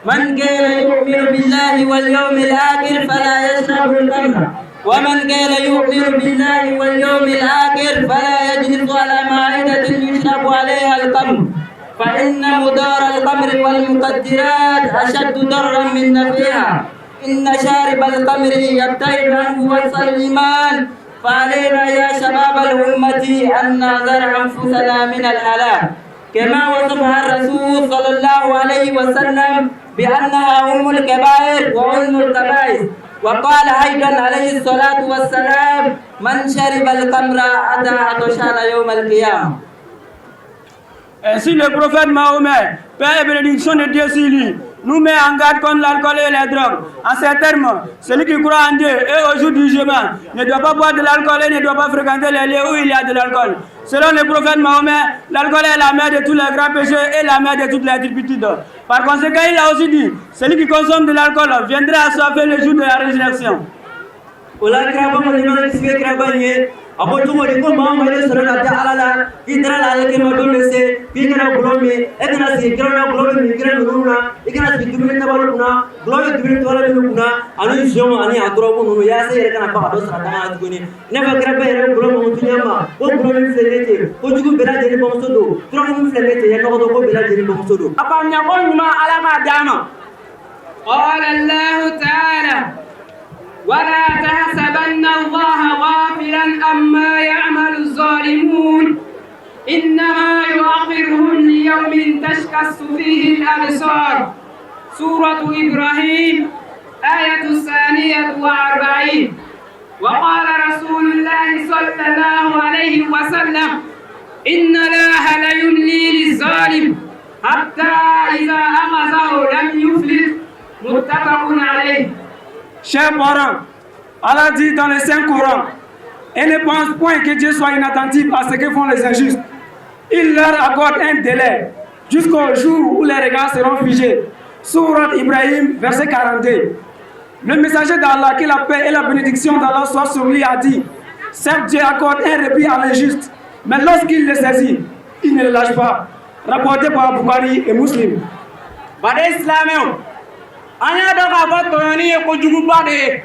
من كان يؤمن بالله واليوم الآخر فلا يشرب الخمر، ومن كان يؤمن بالله واليوم الآخر فلا يجلس على مائدة يشرب عليها الخمر، فإن مضار الخمر والمخدرات أشد ضررا من نفعها. إن شارب الخمر يبتعد عنه وصل الإيمان. فعلينا يا شباب الأمة أن نحذر أنفسنا من الهلاك، كما وصفها الرسول صلى الله عليه وسلم بأنها أم الكبائر وأم الخبائث. وقال أيضا عليه الصلاة والسلام: من شرب الخمر أتى عطشان يوم القيامة. Ainsi, le prophète Mahomet, paix et bénédiction de Dieu sur lui, nous met en garde contre l'alcool et les drogues. En ces termes, celui qui croit en Dieu et au jour du jugement ne doit pas boire de l'alcool et ne doit pas fréquenter les lieux où il y a de l'alcool. Selon le prophète Mahomet, l'alcool est la mère de tous les grands péchés et la mère de toutes les turpitudes. Par conséquent, il a aussi dit: celui qui consomme de l'alcool viendra assoiffé le jour de la résurrection. O la kiraba ma ni mana kisi bɛ kiraba in ye, a ko cogo di? Ko maa o maa i sɔnna ka da Ala la, k'i taara la ale kɛma don bɛ se k'i kana gulɔ min, e kana sigi kɛnɛ na gulɔ bɛ min kɛnɛ ninnu na, i kana sigi dumuni tabali kunna gulɔ bɛ dumuni tabali minnu kunna, ani zɔn ani a dɔrɔgu ninnu, yaasa i yɛrɛ kana ba ka dɔ sara danga na tuguni. I n'a fɔ kiraba yɛrɛ gulɔ mankutu ɲɛ ma ko gulɔ min filɛ nin ye ten, ko jugu bɛɛ lajɛlen bamuso don, dɔrɔgu min filɛ nin ye ten, nɔgɔ don ko bɛɛ lajɛlen bamuso don. A faamuya ko ɲuman, Ala k'a d'an ma. قال الله تعالى: ولا تحسبن الله غافلا عما يعمل الظالمون، إنما يؤخرهم ليوم تشخص فيه الأبصار. سورة إبراهيم آية 42. وقال رسول الله صلى الله عليه وسلم إن الله ليملي للظالم حتى إذا أخذه لم يفلت متفق عليه. Chers parents, Allah dit dans le Saint Coran: Et ne pense point que Dieu soit inattentif à ce que font les injustes. Il leur accorde un délai jusqu'au jour où les regards seront figés. Sourate Ibrahim, verset 42. Le messager d'Allah, que la paix et la bénédiction d'Allah soient sur lui, a dit: Certes, Dieu accorde un répit à l'injuste, mais lorsqu'il le saisit, il ne le lâche pas. Rapporté par Bukhari et Muslim. Baden silamɛw, an y'a dɔn k'a fɔ tɔɲɔni ye kojuguba de ye.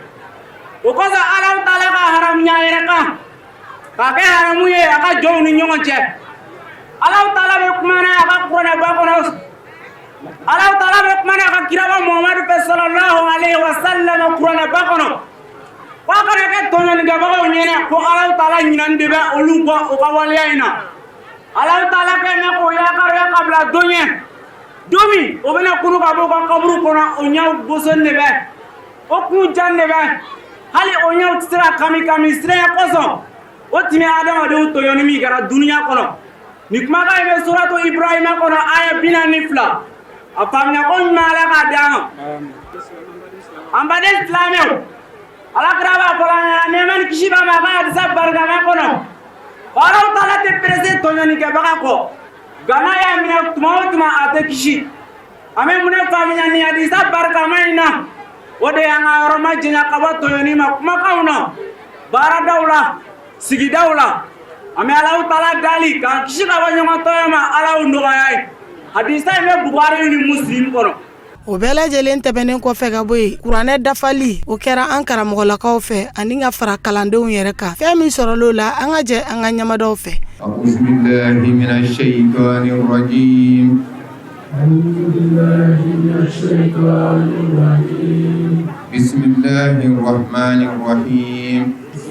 O kosɔn Alahu Taala ka haramuya yɛrɛ kan k'a kɛ haramu ye a ka jɔnw ni ɲɔgɔn cɛ. Alahu Taala bɛ kuma n'a a ka kuranɛba kɔnɔ, Alahu Taala bɛ kuma n'a ka kiraba Muhamadu fɛ sallallahu alaihi wa sallam kuranɛba kɔnɔ k'a kana kɛ tɔɲɔnikɛbagaw ɲɛna ko Alahu Taala ɲinani de bɛ olu kɔ o ka waleya in na. Alahu Taala kɛ mɛ k'o yakariya ka bila don ɲɛ, don min o bɛna kunu ka bɔ u ka kaburu kɔnɔ, o ɲɛw bosonnen de bɛ, o kun jan de bɛ, hali o ɲɛw tɛ se ka kami kami siranya kosɔn. O tun bɛ adamadenw tɔɲɔni min kɛra dunuya kɔnɔ. Nin kumakan in bɛ suratu Ibrahima kɔnɔ, aya 42. A faamuya ko ɲuman, Ala k'a d'an ma. An baden silamɛw, Ala kira b'a fɔ an ɲɛna, nɛɛma ni kisi b'a ma, a ka hadisa barikama kɔnɔ, ko Alahu Taala tɛ perese tɔɲɔnikɛbaga kɔ, nka n'a y'a minɛ tuma o tuma, a tɛ kisi. An bɛ mun de faamuya nin hadisa barikama in na? O de y'an ka yɔrɔ ma janya ka bɔ tɔɲɔni ma kumakanw na, baaradaw la, sigidaw la. An bɛ Alahu Taala dali k'an kisi ka bɔ ɲɔgɔn tɔɲɔ ma. Ala y'o nɔgɔya ye. Hadisa in bɛ Bukari ni Muslim kɔnɔ. O bɛɛ lajɛlen tɛmɛnen kɔfɛ ka bɔ yen, kuranɛ dafali o kɛra an karamɔgɔlakaw fɛ ani ka fara kalandenw yɛrɛ kan. Fɛn min sɔrɔl'o la, an ka jɛ an ka ɲamadaw fɛ. أعوذ بالله من الشيطان الرجيم. أعوذ بالله من الشيطان الرجيم. بسم الله الرحمن الرحيم.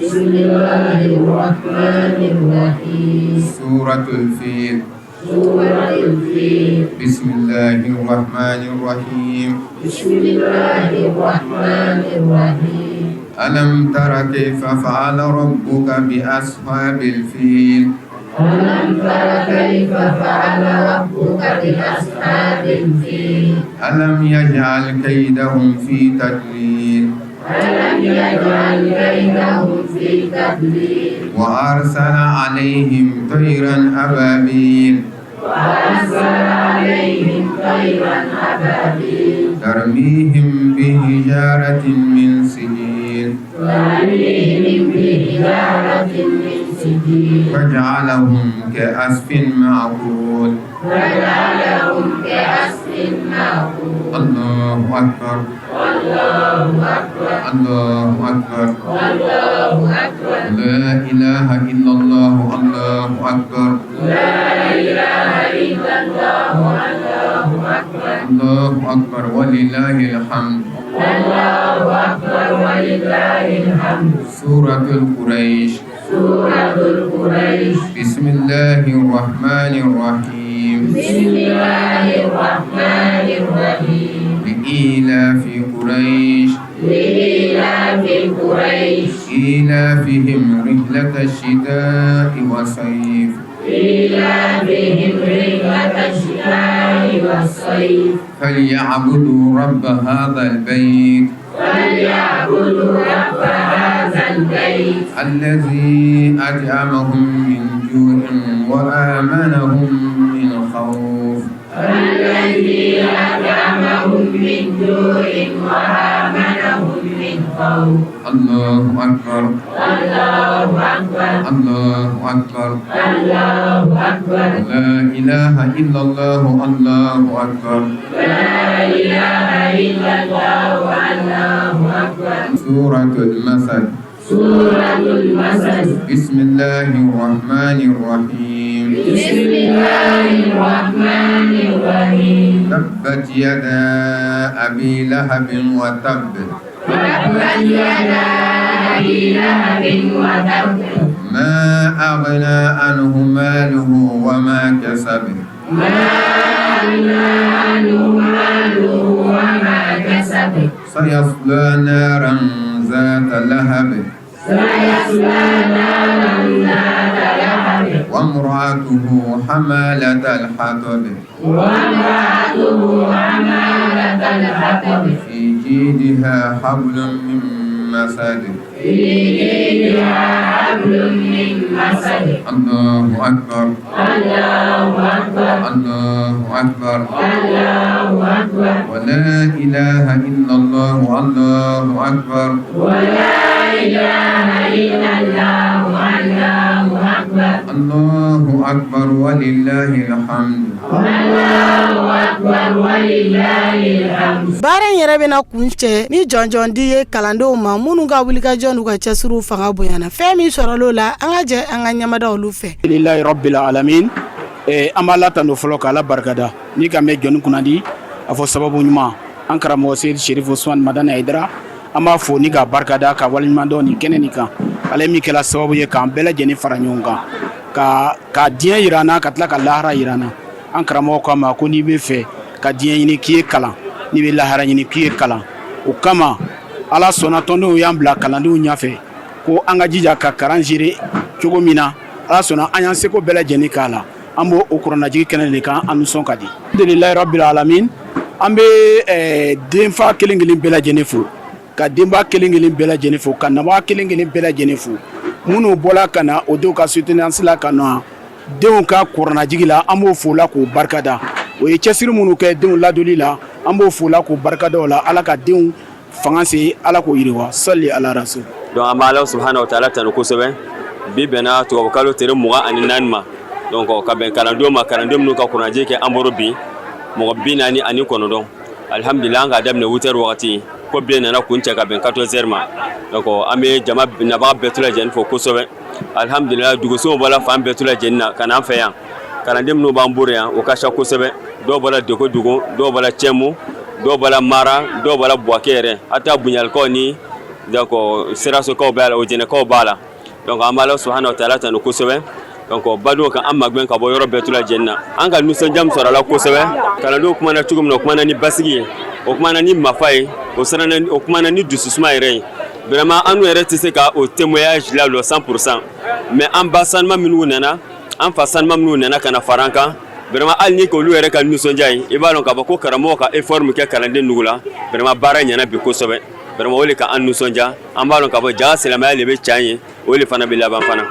بسم الله الرحمن الرحيم. سورة الفيل. سورة الفيل. بسم الله الرحمن الرحيم. بسم الله الرحمن الرحيم. ألم تر كيف فعل ربك بأصحاب الفيل؟ ألم تر كيف فعل ربك بأصحاب الفيل؟ ألم يجعل كيدهم في تضليل؟ ألم يجعل كيدهم في تضليل؟ وأرسل عليهم طيرا أبابيل. وأرسل عليهم طيرا أبابيل. ترميهم بحجارة من سجيل. ترميهم بحجارة من سجيل. فجعلهم كعصف مأكول. فجعلهم كعصف مأكول. الله أكبر. الله أكبر. الله أكبر. الله أكبر. لا إله إلا الله. الله أكبر. لا إله إلا الله. الله أكبر. الله أكبر ولله الحمد. الله أكبر ولله الحمد. سورة القريش. سورة القريش. بسم الله الرحمن الرحيم. بسم الله الرحمن الرحيم. لإيلاف قريش. لإيلاف قريش. إيلافهم رحلة الشتاء والصيف. إيلافهم رحلة الشتاء والصيف. فليعبدوا رب هذا البيت. فليعبدوا رب هذا البيت. الذي أطعمهم من جوع وآمنهم من خوف. الذي أطعمهم من جوع وآمنهم من خوف. الله أكبر. الله أكبر. الله أكبر. الله أكبر. لا إله إلا الله. الله أكبر. لا إله إلا الله. الله أكبر. سورة المسد. سورة المسد. بسم الله الرحمن الرحيم. بسم الله الرحمن الرحيم. تبت يدا أبي لهب وتب. تبت يدا أبي لهب وتب. ما أغنى عنه ماله وما كسب. ما أغنى عنه ماله وما كسب. سيصلى نارا ذات لهب. وامرأته حمالة الحطب في جيدها حبل من مسد. الله أكبر. الله أكبر. الله أكبر. الله أكبر. ولا إله إلا الله. الله أكبر. ولا إله إلا الله. الله أكبر. الله أكبر ولله الحمد. الله أكبر ولله الحمد. Baara in yɛrɛ bɛna kuncɛ ni jɔnjɔn di ye kalandenw ma minnu ka wulikajɔ n'u ka cɛsiriw fanga bonyana. Fɛn min sɔrɔla o la, an ka jɛ an ka ɲɛmada olu fɛ. Alhamdulilayi rabbil alamin. An b'a la tando fɔlɔ k'Ala barikada ni ka mɛn jɔnni kunnadi a fɔ sababu ɲuman an karamɔgɔ Seyidi Serifu Usumani Madani Hayidara, an b'a fo ni k'a barikada ka waleɲuman dɔn nin kɛnɛ nin kan. Ale min kɛra sababu ye k'an bɛɛ lajɛlen fara ɲɔgɔn kan ka diɲɛ yira an na, ka tila ka lahara yira an na. An karamɔgɔ k'a ma ko n'i bɛ fɛ ka diɲɛ ɲini k'i ye kalan, n'i bɛ lahara ɲini k'i ye kalan. O kama Ala sɔnna tɔndenw y'an bila kalandenw ɲɛfɛ ko an ka jija ka kalan gérer cogo min na. Ala sɔnna an y'an seko bɛɛ lajɛlen k'a la. An b'o o kuranɛjigi kɛnɛ de kan, an nisɔn ka di. Alhamdulilayi rabbil alamin. An bɛ denfa kelen kelen bɛɛ lajɛlen fo, ka denba kelen kelen bɛɛ lajɛlen fo, ka nabaga kelen kelen bɛɛ lajɛlen fo, minnu bɔla ka na o denw ka soutenance la, ka na denw ka kuranɛjigi la. An b'o fo la k'o barikada. O ye cɛsiri minnu kɛ denw ladoli la, an b'o fo la k'o barikada o la. Ala ka denw fanga se, Ala k'o yiriwa. Sali ala rasul. Donc an b'a subhanahu wa ta'ala tanu kosɛbɛ. Bi bɛnna tubabukalo tere 24 ma, donc ka bɛn kalandenw ma, kalanden minnu ka kuranɛjigi kɛ an bolo bi, mɔgɔ 49. Alhamdulillah, an k'a daminɛ 8 heures wagati ko bi nana kun cɛ ka bɛn 14 heures ma. Donc an bɛ jama nabaga bɛɛ to lajɛlen fo kosɛbɛ. Alhamdulillah, dugusow bɔla fan bɛɛ to lajɛlen na ka na an fɛ yan. Kalanden minnu b'an bolo yan, o ka ca kosɛbɛ. Dɔw bɔra Dekodugu, dɔw bɔra Cɛmu, dɔw bɔra Mara, dɔw bɔra Buwake yɛrɛ, hata Bunyalikaw ni donc Sirasokaw b'a la, Ojɛnɛkaw b'a la. Donc an b'Ala subahana wa taala tanu kosɛbɛ. Donc badenw ka an magɛn ka bɔ yɔrɔ bɛɛ to lajɛlen na. An ka nisɔndiya min sɔrɔ a la kosɛbɛ, kalandenw kumana cogo min na, o kumana ni basigi ye, o kumana ni mafa ye, o siranna, o kumana ni dususuma yɛrɛ ye. Vraiment, an yɛrɛ tɛ se ka o témoignage lalɔ 100%, mais an ba sanuma minnu nana, an fa sanuma minnu nana ka na fara an kan, vraiment, hali ni k'olu yɛrɛ ka nisɔndiya ye, i b'a dɔn k'a fɔ ko karamɔgɔ ka effort min kɛ kalanden nugu la, vraiment, baara ɲɛna bi kosɛbɛ. Vraiment, o de ka an nisɔndiya. An b'a dɔn k'a fɔ jaa silamɛya de bɛ can ye, o de fana bɛ laban fana.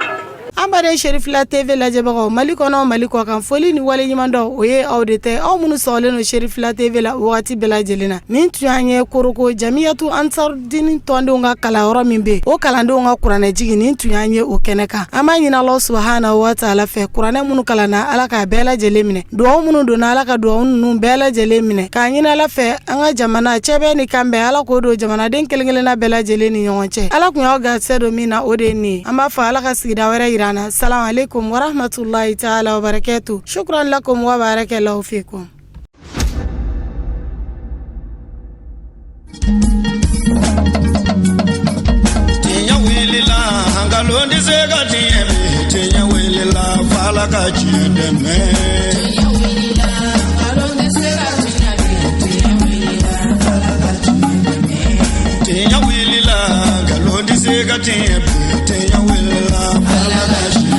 An baden Serifila TV lajɛbagaw, Mali kɔnɔ, Mali kɔ kan, foli ni waleɲuman dɔn o ye aw de tɛ, aw minnu sɔgɔlen don Serifila TV la wagati bɛɛ lajɛlen na. Nin tun y'an ye Koroko Jamiyatu Ansarudini tɔndenw ka kalanyɔrɔ min bɛ, o kalandenw ka kuranɛjigi, nin tun y'an ye o kɛnɛ kan. An b'a ɲini Ala subahana wa taala fɛ, kuranɛ minnu kalanna, Ala k'a bɛɛ lajɛlen minɛ. Dugawu minnu donna, Ala ka dugawu ninnu bɛɛ lajɛlen minɛ. K'a ɲini Ala fɛ, an ka jamana cɛbɛ ni kanbɛn, Ala k'o don jamanaden kelen kelenna bɛɛ lajɛlen ni ɲɔgɔn cɛ. Ala kun y'aw garisɛgɛ don min na, o de ye nin ye. An b'a fɔ Ala ka sigida wɛrɛ yira an na. Salamu aleykum warahmatulahi taala wabarakatu. Shukran lakum wa barakallahu fikum. Tiɲɛ wulila, nkalon tɛ se ka tiɲɛ bi. Tiɲɛ wulila, f'Ala ka tiɲɛ dɛmɛ. Tiɲɛ wulila, nkalon tɛ se ka tiɲɛ bi. Tiɲɛ wulila, f'Ala ka tiɲɛ dɛmɛ. Tiɲɛ wulila, nkalon tɛ se ka tiɲɛ bi. Tiɲɛ wulila, f'Ala ka tiɲɛ.